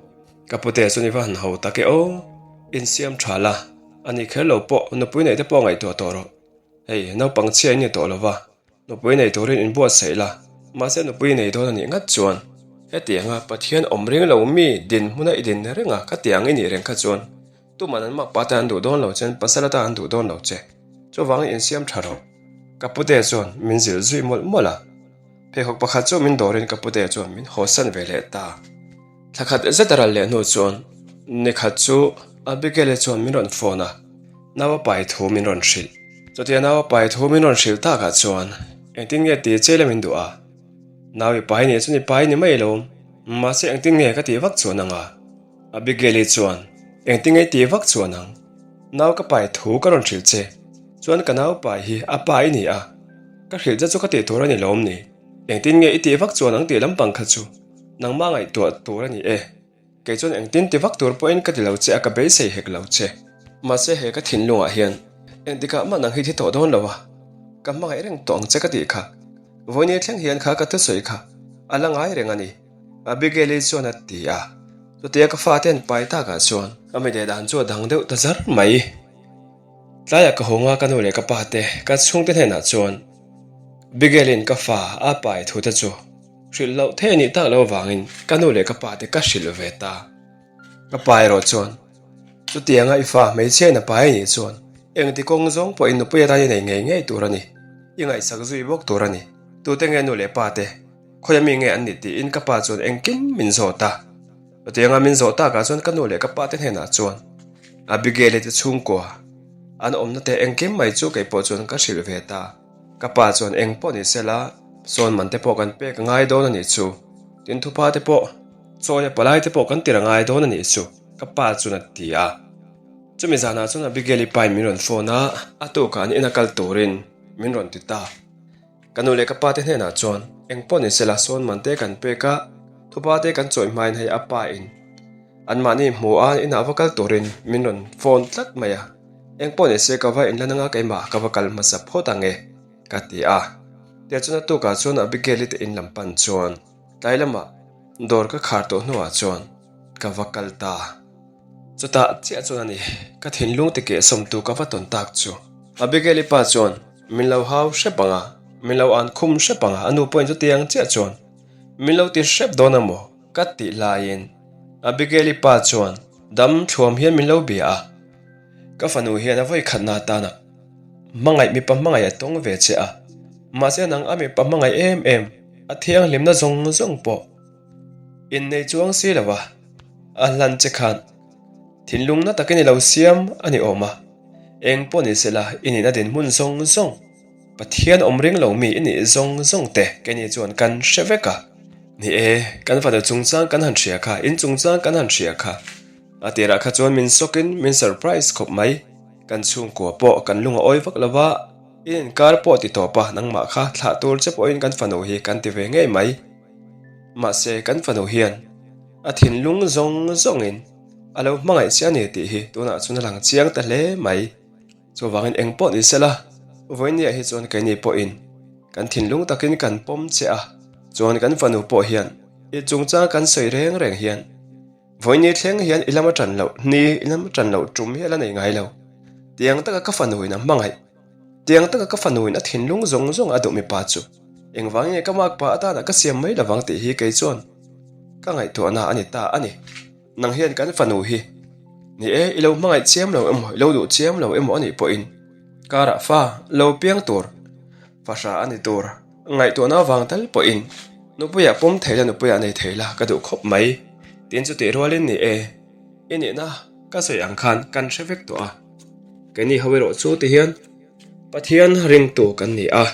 Ka pute chuan i va han ho tak e aw. Insiam ṭha la, a ni kher lo pawh nupui neih te pawh ngaihtuah tawh rawh. Hei naupang chhia in ni tawh lo va, nupui nei turin inbuatsaih la, mahse nupui nei dawn a nih ngat chuan hetianga Pathian awm ring lo mi dinhmuna i din reng a khatiang i nih reng kha chuan tuman an makpa te an duh dawn lo che, an pasal atan an duh dawn lo che. Chuvangin insiam ṭha rawh. Ka pute chuan min zilh zui mawlh mawlh a. Pheikhawk pakhat chu min dawrin ka pute chuan min hawsan ve leh ta. Thla khat zet a ral leh hnu chuan nikhat chu Abigail-i chuan min rawn phone a, nau a pai thu min rawn hrilh. Chutia nau a pai thu min rawn hrilh takah chuan engtin nge ti che la min duh a? Nau i pai nih chuan i pai ni mai lo, mahse engtin nge ka tih vak chuan ang a? Abigail-i chuan engtin nge i tih vak chuan ang? Nau ka pai thu ka rawn hrilh che, chuan ka nau pai hi a pa i ni a, ka hrilh che chu ka tih tur a ni lawm ni? Engtin nge i tih vak chuan ang tih lampang kha chu nangmah ngaihtuah tur a ni e. Kei chuan engtin ti vak tur pawhin ka ti lo che a, ka beisei hek lo che. Mahse he ka thinlungah hian engtikah mah nang hi thi tawh dawn lo a, ka hmangaih reng tawh ang che ka tih kha. Vawiin thleng hian kha ka thusawi kha a la ngai reng a ni, Abigail-i chuan a ti a. Chutia ka fate an pai takah chuan ka mi leh dan chu a dang deuh ta zar mai. Tlaiah ka haw nga ka nu leh ka pa te ka chhungte hnenah chuan Abigail-in ka fa a pai thu te chu Hrilh loh theih a nih tak loh avangin ka nu leh ka pa te ka hrilh ve ta. Ka pa erawh chuan, Chutianga i fa hmeichhia in a pai a nih chuan engti kawng zawng pawhin nupui atan i nei ngei ngei tur a ni, i ngaihsak zui bawk tur a ni. Tute nge nu leh pa te, khawia mi nge an nih tiin ka pa chuan engkim min zawt a. Chutianga min zawh takah chuan ka nu leh ka pa te hnenah chuan Abigail-i te chhungkua an awmna te engkim mai chu kei pawh chuan ka hrilh ve ta. Ka pa chuan eng pawh ni sela, sawn man te pawh kan pek a ngai dawn a nih chu, tin thupa te pawh, chawi a palai te pawh kan tir a ngai dawn a nih chu, ka pa chuan a ti a. Chumi zanah chuan Abigail-i pain min rawn phone a, a tukah an ina kal turin min rawn ti ta. Ka nu leh ka pa te hnenah chuan eng pawh ni sela, sawn man te kan pek a, thupa te kan chawi hmain hei a pa in anmahni hmu a inah va kal turin min rawn phone tlat mai a. Engpawh ni se ka va inlan anga keimah ka va kal hmasa phawt ang e, ka ti a. Tiah chuan a tukah chuan Abigail-i te in lam pan chuan tlai lamah dawr ka khar tawh hnuah chuan ka va kal ta. Chutah chiah chuan a ni, ka thinlung ti kehsawmtu ka va tawn tak chu. Abigail-i pa chuan min lo hau hrep ang a, min lo an khum hrep ang a, a nu pawhin chutiang chiah chuan min lo ti hrep dawn a maw ka tih laiin Abigail-i pa chuan dam thluam hian min lo bia a. Ka fanu hian a vawi khatna atana hmangaih mipa hmangaih a tawng ve che a, mahse nang a mipa hmangaih em em a thianghlimna zawng zawng pawh innei chuang si lo a, a hlan che khan thinlungna takin i lo siam a ni awm a, eng pawh ni sela i nihna dinhmun zawng zawng Pathian awm ring lo mi i nih zawng zawng te keini chuan kan hre vek a, ni e, kan fanu chungchang kan han hria kha, in chungchang kan han hria kha. A tirah kha chuan min sawkin min surprise khawp mai. Kan chhungkua pawh kan lung a awi vak lo va, in inkar pawh ti tawp a, nangmah kha thlah tur che pawhin kan fanu hi kan ti ve ngei mai. Mahse kan fanu hian a thinlung zawng zawngin a lo hmangaih che a ni tih hi tunah chuan a lang chiang ta hle mai. Chuvangin eng pawh ni sela, vawinia hi chuan keini pawhin kan thinlung takin kan pawm che a, chuan kan fanu pawh hian i chungchang kan sawi reng reng hian Vawiini thleng hian i lama ṭan loh ni, i lama ṭan loh ṭum hi a la nei ngai lo. Tiang taka ka fanuin a hmangaih, tiang taka ka fanuin a thinlung zawng zawng a duh mipa chu engvang nge ka makpa atana ka siam mai lovang tih hi kei chuan ka ngaihtuahna a ni ta a ni. Nang hian kan fanu hi ni e, i lo hmangaih chiam lo emaw, i lo duh chiam lo emaw a nih pawhin karah fa lo piang tur, fahra a ni tur. Ngaihtuahna avang tal pawhin nupuiah pawm thei la nupuiah nei thei la ka duh khawp mai. Tin chutih rualin ni e, i nihna ka sawi ang khan kan hre vek tawh a. Keini ho erawh chu ti hian Pathian ringtu kan ni a,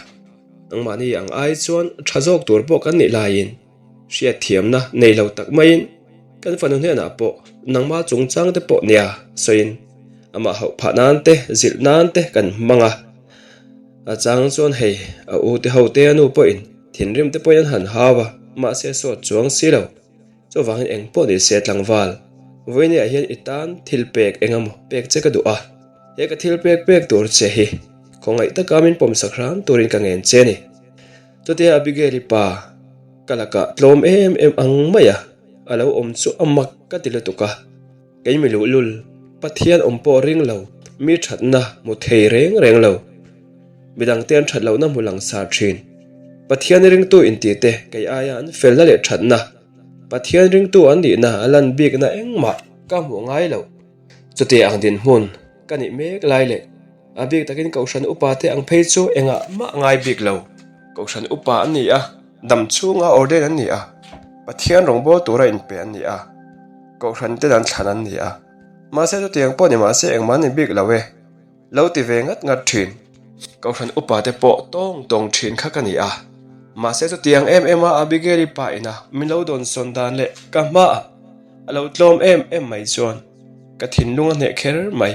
nangmahni ang ai chuan tha zawk tur pawh kan nih laiin hriatthiamna nei lo tak maiin kan fanu hnenah pawh nangma chungchang te pawh nia sawiin amah hauh phah nan te zilh nan te kan hmang a. A chang chuan hei, a u te ho te a nu pawhin thinrim te pawhin an han hau a, mahse sawt chuang si lo. Chuvangin eng pawh ni se tlangval, vawinia hian i tan thil pek eng emaw pek che ka duh a, he ka thil pek pek tur che hi khawngaih taka min pawmsak hram turin ka ngen che a ni. Chutia Abigail-i pa ka lakah tlawm em em ang mai a, a lo awm chu a mak ka ti lutuk a. Kei mi luhlul, Pathian awm pawh ring lo, mi thatna hmu thei reng reng lo. Midangte an that lohna hmu langsar thin. Pathian ringtu inti te kei aia an felna leh thatna, Pathian ringtu an nihna a lan bikna engmah ka hmuh ngai lo. Chuti ang dinhmun ka nih mek lai leh. A bik takin Kohhran upa te ang phei chu engah mah ngai bik lo. Kohhran upa an ni a, dam chhunga ordain an ni a, Pathian rawngbâwl tura inpe an ni a, Kohhran ten an thlan an ni a. Mahse chutiang pawh ni mahse engmah an ni bik lo e. Lo ti ve ngat ngat thin. Kohhran upa te pawh tawng tawng thin kha ka ni a. Mahse chutiang em em a Abigail-i pa ina min lo dawn sawn dan leh ka hmaah a lo tlawm em em mai chuan ka thinlung a hneh kher mai.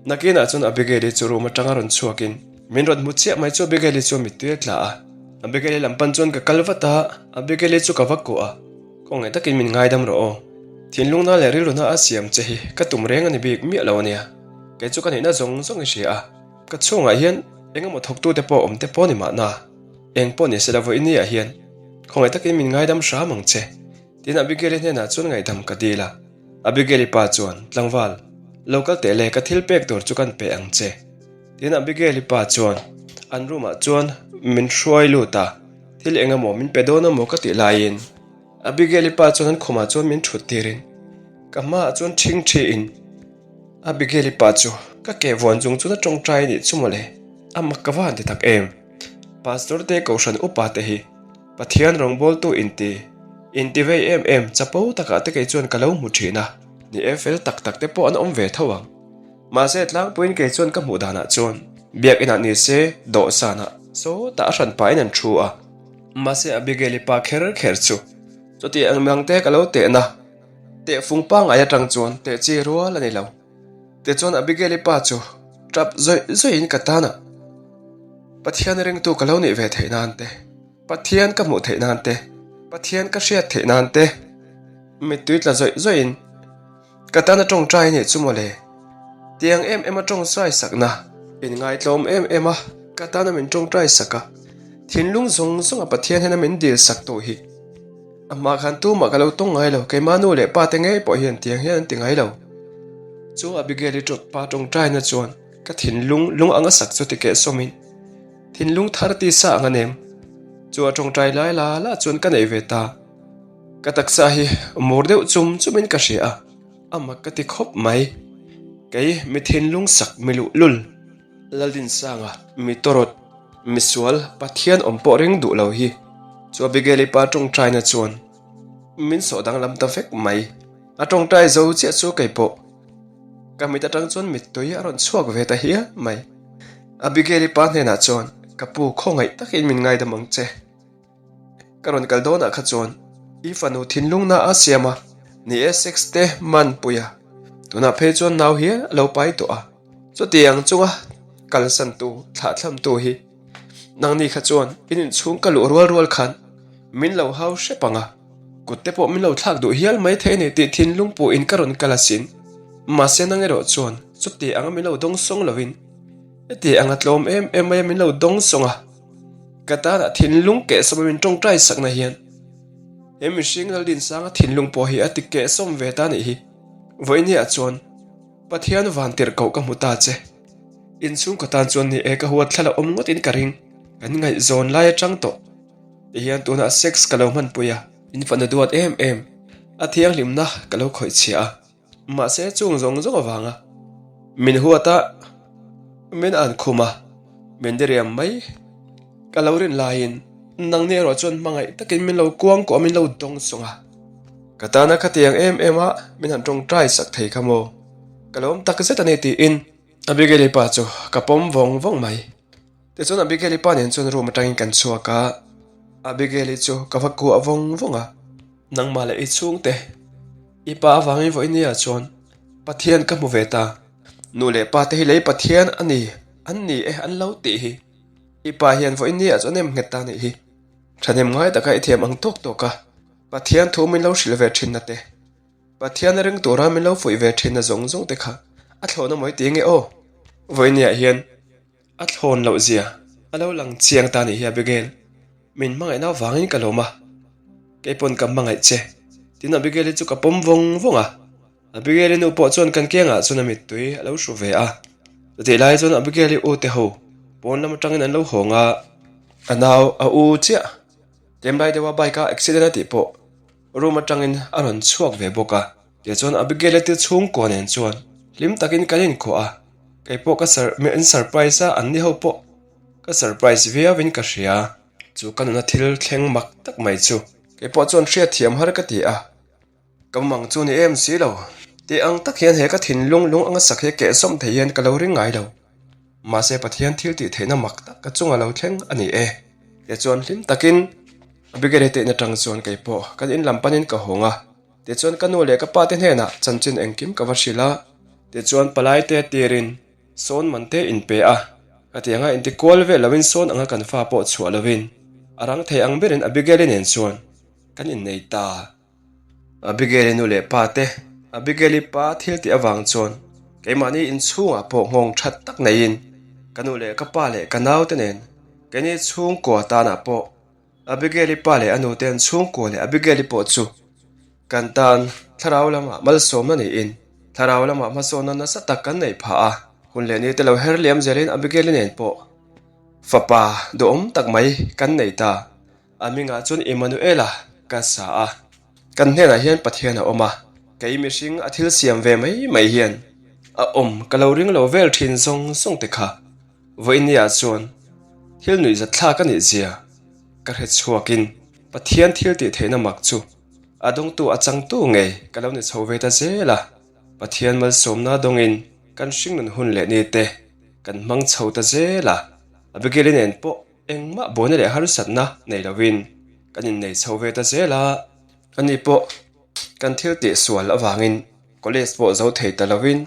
Nakinah chuan Abigail-i chu room atanga rawn chhuakin min rawn hmu chiah mai chu Abigail-i chu a mittui a tla a. Abigail-i lam pan chuan ka kal vat a, Abigail-i chu ka va kuah a. Kawngei takin min ngaidam rawh aw. Thinlungna leh rilruna a siam che hi ka tum reng a ni bik miah lo a nia. Kei chu ka nihna zawng zawng i hria a, ka chhungah hian eng emaw thawktute pawh awm te pawh ni mahna, eng pawh ni se la vawiin niah hian khawngaih takin min ngaidam hram ang che, tiin Abigail-i hnenah chuan ngaihdam ka dil a. Abigail-i pa chuan, Tlangval, lo kal teh le, ka thil pek tur chu kan pe ang che, tiin Abigail-i pa chuan an room-ah chuan min hruai lut a, thil eng emaw min pe dawn emaw ka tih laiin Abigail-i pa chuan an khumah chuan min thut tirin ka hmaah chuan ṭhing ṭhiin, Abigail-i pa chu ka ke vuan chung chuan a tawngtai a nih chu mawle, a mak ka va han ti tak em. Pastor te Kohhran upa te hi Pathian rawngbawltu inti, inti vei em em chapo takah te kei chuan ka lo hmu thin a, ni e fel tak tak te pawh an awm ve tho ang. Mahse tlangpuiin kei chuan ka hmuh danah chuan Biakinah ni se dawhsanah sawtah a hran pahin an thu a, mahse Abigail-i pa kher kher chu chuti ang mangte ka lo tehna. Tehfung pangngai atang chuan teh chi rual a ni lo. Tichuan Abigail-i pa chu tap zawih zawihin ka tan a, Pathian ringtu ka lo nih ve theih nan te, Pathian ka hmuh theih nan te, Pathian ka hriat theih nan te, mittui tla zawih zawihin ka tan a tawngtai a nih chu mawle. Tiang em em a tawngtai sakna, inngaihtlawm em em a ka tana min tawngtai sak a, thinlung zawng zawng a Pathian hian a min dil sak tawh hi. A hma khan tumah ka lo tawng ngai lo, keimah nu leh pa te ngei pawh hian tiang hian an ti ngai lo. Chu Abigail-i pa tawngtaina chuan ka thinlung lung anga sak chu ti keh sawmin thinlung thar tisa ang a nem. Chu a tawngtai lai la la chuan ka nei ve ta. Ka taksa hi mur deuh chum chumin ka hria a, a mak ka ti khawp mai. Kei mi thinlung sak mi luhlul. Laldinsanga, mi tawrawt, misual, Pathian awm pawh ring duh lo hi chu Abigail-i pa tawngtaina chuan min sawh danglam ta vek mai. A tawngtai zo chiah chu kei pawh ka mit atang chuan mittui a rawn chhuak ve ta hial mai. Abigail-i pa hnenah chuan, Ka pu, khawngaih takin min ngaidam ang che. Ka rawn kal dawnah kha chuan i fanu thinlungna a siam a, ni e sex te man pui a, tunah phei chuan nau hial a lo pai tawh a, chutiang chunga kalsan tu thlahthlam tu hi nangni kha chuan in inchhung ka luh rual rual khan min lo hau hrep ang a, kut te pawh min lo thlak duh hial mai thei a ni tih thinlung pawh in ka rawn kal asin, mahse nang erawh chuan chuti anga min lo dawng sawng lovin heti anga tlawm em em maia min lo dawng sawng a. Ka tana thinlung kehsawm a min tawngtai sakna hian he mihring Laldinsanga thinlung pawh hi a ti kehsawm ve ta nih hi. Vawinia chuan Pathian van tirhkoh ka hmu ta che. Inchhung ka tan chuan ni e ka huat thla la awm ngawtin ka ring. Kan ngaihzawn lai atang tawh ti hian tunah sex ka lo hmanpui a, in fanu duat em em a thianghlimna ka lo khawih chhia a. Mahse chung zawng zawng avanga min huat a, min an khum a, min diriam mai ka lo rin laiin nangni erawh chuan hmangaih takin min lo kuang kuah a, min lo dawng sawng a. Ka tana khatiang em em a min han tawngtai sak thei kha maw? Ka lawm tak zet a ni tiin Abigail-i pa chu ka pawm vawng vawng mai. Tichuan Abigail-i pa nen chuan room atangin kan chhuak a, Abigail-i chu ka va kuah vawng vawng a. Nangmah leh i chhungte, i pa avangin vawiin nia chuan Pathian ka hmu ve ta. Nu leh pa te hi lei Pathian a ni, an ni e an lo tih hi. I pa hian vawiin nia chuan em nghet ta nih hi. Thahnem ngai taka i thiam ang tawk tawk a, Pathian thu min lo hrilh ve thinna te, Pathian a ring tura min lo fuih ve thinna zawng zawng te kha a thlawhna mawi ti nge aw. Vawiin nia hian A thlawn loh zia a lo lang chiang ta nih hi Abigail, min hmangaihna avangin ka lawm a, keipawn ka hmangaih che tin Abigail-i chu ka pawm vawng vawng a, Abigail-i nu pawh chuan kan kiangah chuan a mittui a lo hru ve a, chutih lai chuan Abigail-i u te ho pawn lam atangin an lo hawng a, a nau a u chiah tlem lai deuha bike a accident a tih pawh room atangin a rawn chhuak ve bawk a, tichuan Abigail-i te chhungkua nen chuan hlim takin kan inkhawh a. Kei pawh ka sur min surprise a, an ni ho pawh ka surprise viauin ka hria. Chu ka nuna thil thleng mak tak mai chu kei pawh chuan hriatthiam har ka ti a. Ka mang chu ni em si lo. Tih ang tak hian he ka thinlung lung anga sak hi keh sawm thei hian ka lo ring ngai lo. Mahse Pathian thil tih theihna mak tak ka chunga lo thleng a ni e. Tichuan hlim takin Abigail-i te in atang chuan kei pawh kan in lam panin ka hawng a. Tichuan ka nu leh ka pa te hnenah chanchin engkim ka va hrilh a. Tichuan palai te tirin sawn man te in pe a. Khatianga inti kual vel loin sawn anga kan fa pawh chhuah loin a rang thei ang berin Abigail-i nen chuan kan innei ta. Abigail-i nu leh pa te, Abigail-i pa thil tih avang chuan keimahni inchhungah pawh nghawng that tak neiin ka nu leh ka pa leh ka naute nen keini chhungkua tanah pawh Abigail-i pa leh a nute an chhungkua leh Abigail-i pawh chu kan tan thlarau lamah malsawmna niin thlarau lamah hmasawnna nasa tak kan neih phah a. Hun leh nite lo her liam zelin Abigail-i nen pawh fapa duhawm tak mai kan nei ta. A hmingah chuan Immanuela ka sa a, kan hnenah hian Pathian a awm a, kei mihring a thil siam ve mai mai hian a awm ka lo ring lo vel thin zawng zawng te kha vawinia chuan thil nuihzat thlak a nih zia ka hre chhuakin Pathian thil tih theihna mak chu a dawngtu a changtu ngei ka lo ni chho ve ta zel a, Pathian malsawmna dawngin kan hringnun hun leh ni te kan hmang chho ta zel a, Abigail-i nen pawh Engmah buaina leh harsatna nei lovin kan innei chho ve ta zel a, ani pawh kan thil tih sual avangin college pawh zo thei ta lovin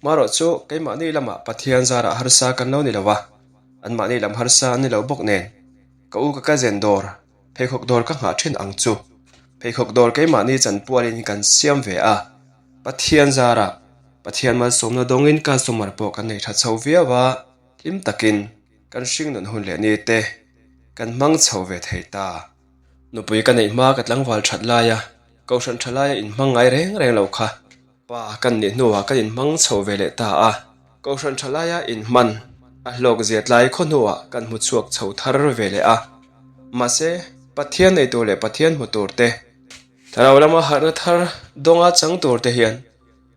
marawh chu keimahni lamah Pathian zarah harsa kan lo ni lo a, anmahni lam harsa an ni lo bawk nen ka u ka cousin dawr pheikhawk dawr ka nghah thin ang chu pheikhawk dawr keimahni chanpualin kan siam ve a, Pathian zarah Pathian malsawmna dawngin customer pawh kan nei tha chho viau a, hlim takin. Kan hringnun hun leh ni te kan hmang chho ve thei ta. Nupui ka neih hma ka tlangval that laia Kohhran tha laia inhmang ngai reng reng lo kha pa kan nih hnuah kan inhmang chho ve leh ta a. Kohhran tha laia inhman a hlawk zia tlai khaw hnuah kan hmu chhuak chho thar ve leh a. Mahse, Pathian nei tur leh Pathian hmu tur te, Thlarau lama harhna thar dawnga chang tur te hian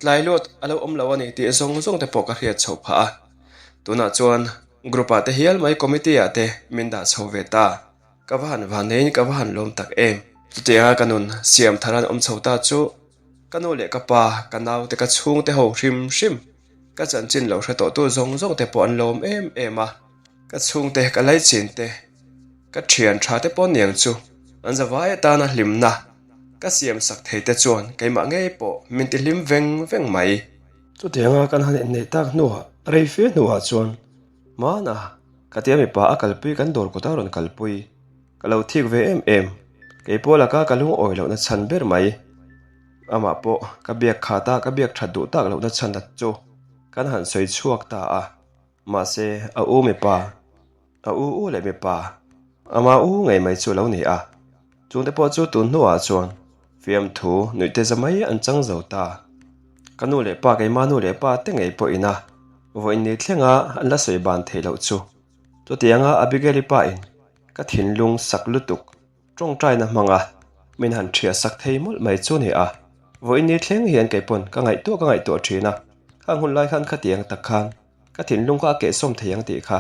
Tlai luat a lo awm lo a ni tih zawng zawng te pawh ka hriat chhoh phah a. Tunah chuan group ah te hial mai committee ah te min dah chho ve ta. Ka va han vaneiin ka va han lawm tak em. Chutianga ka nun siam thar an awm chho ta chu ka nu leh ka pa, ka nau te ka chhung te ho hrim hrim ka chanchin lo hre tawh tu zawng zawng te pawh an lawm em em a. Ka chhungte, ka laichin te, ka thian tha te pawh niang chu an zavai atana hlimna ka siam sak thei te chuan keimah ngei pawh min ti hlim veng veng mai. Chutianga kan han inneih tak hnuah rei fe hnuah chuan hmana khatia mipa a kalpui kan dawr kawt a rawn kalpui ka lo thik ve em em. Kei pawh laka ka lungawi lohna chhan ber mai. Amah pawh ka biak khat a, ka biak that duh tak lohna chhan chu kan han sawi chhuak ta a. Mahse, a u mipa, a u u leh mipa, ama u ngei mai chu a lo ni a. Chungte pawh chu tun hnuah chuan fiamthu nuihte za mai an chang zo ta. Ka nu leh pa keima nu leh pa te ngei pawh ina vawiin ni thlenga an la sawi ban theih loh chu. Chutianga Abigail-i pa in ka thinlung sak lutuk Tawngtaina hmanga min han ṭhia sak thei mawlh mai chu ni a, vawiin ni thleng hian kei pawn ka ngaihtuah ka ngaihtuah ṭhin a, khang hun lai khan khatiang tak khan ka thinlung kha a kehsawm thei ang tih kha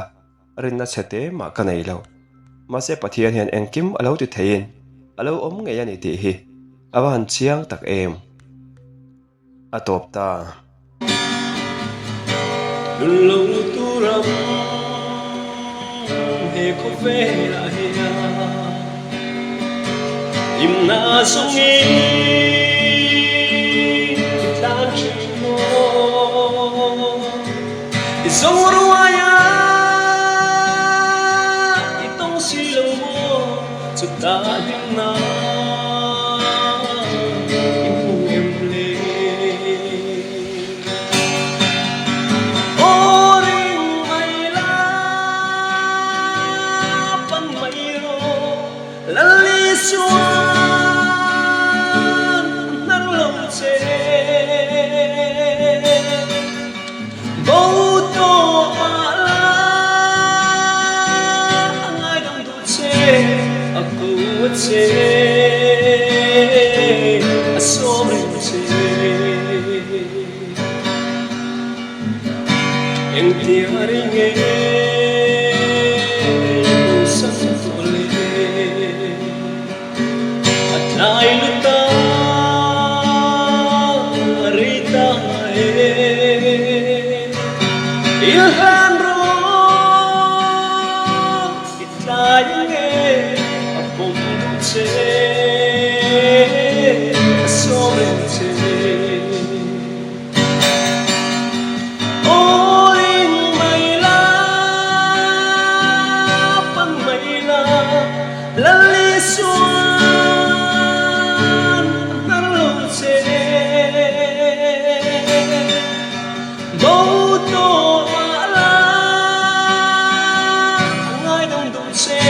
rinna chhe te mah ka nei lo. Mahse Pathian hian engkim a lo ti theiin a lo awm ngei a ni tih hi a va han chiang tak em. A tawp ta. Nun lo tur ang he khawvelah hian hlimna zawngin i tlan thin maw? I zawng ruai a i tawng si lo maw? Chutah hlimna i hmu em le? Aw ring mai la, pan mai rawh, Lal Isua'n a hnar lo che. Bo tawh mah la, a ngaidam duh che, a ko a che. Engtia rei nge i bosan tawh le? A tlai lut a, a rei ta e. I hlan rawh, i tlai nge a pawm duh che, a sawm reng che. Aw ring mai la, pan mai la, Lal Isuan a hnar lo che. Bo tawh mah la, a ngaidam duh che,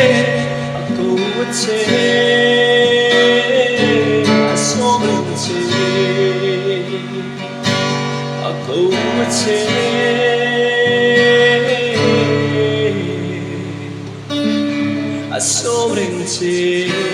a ko a che, a sawm reng che. A ko a che. A sawm reng che.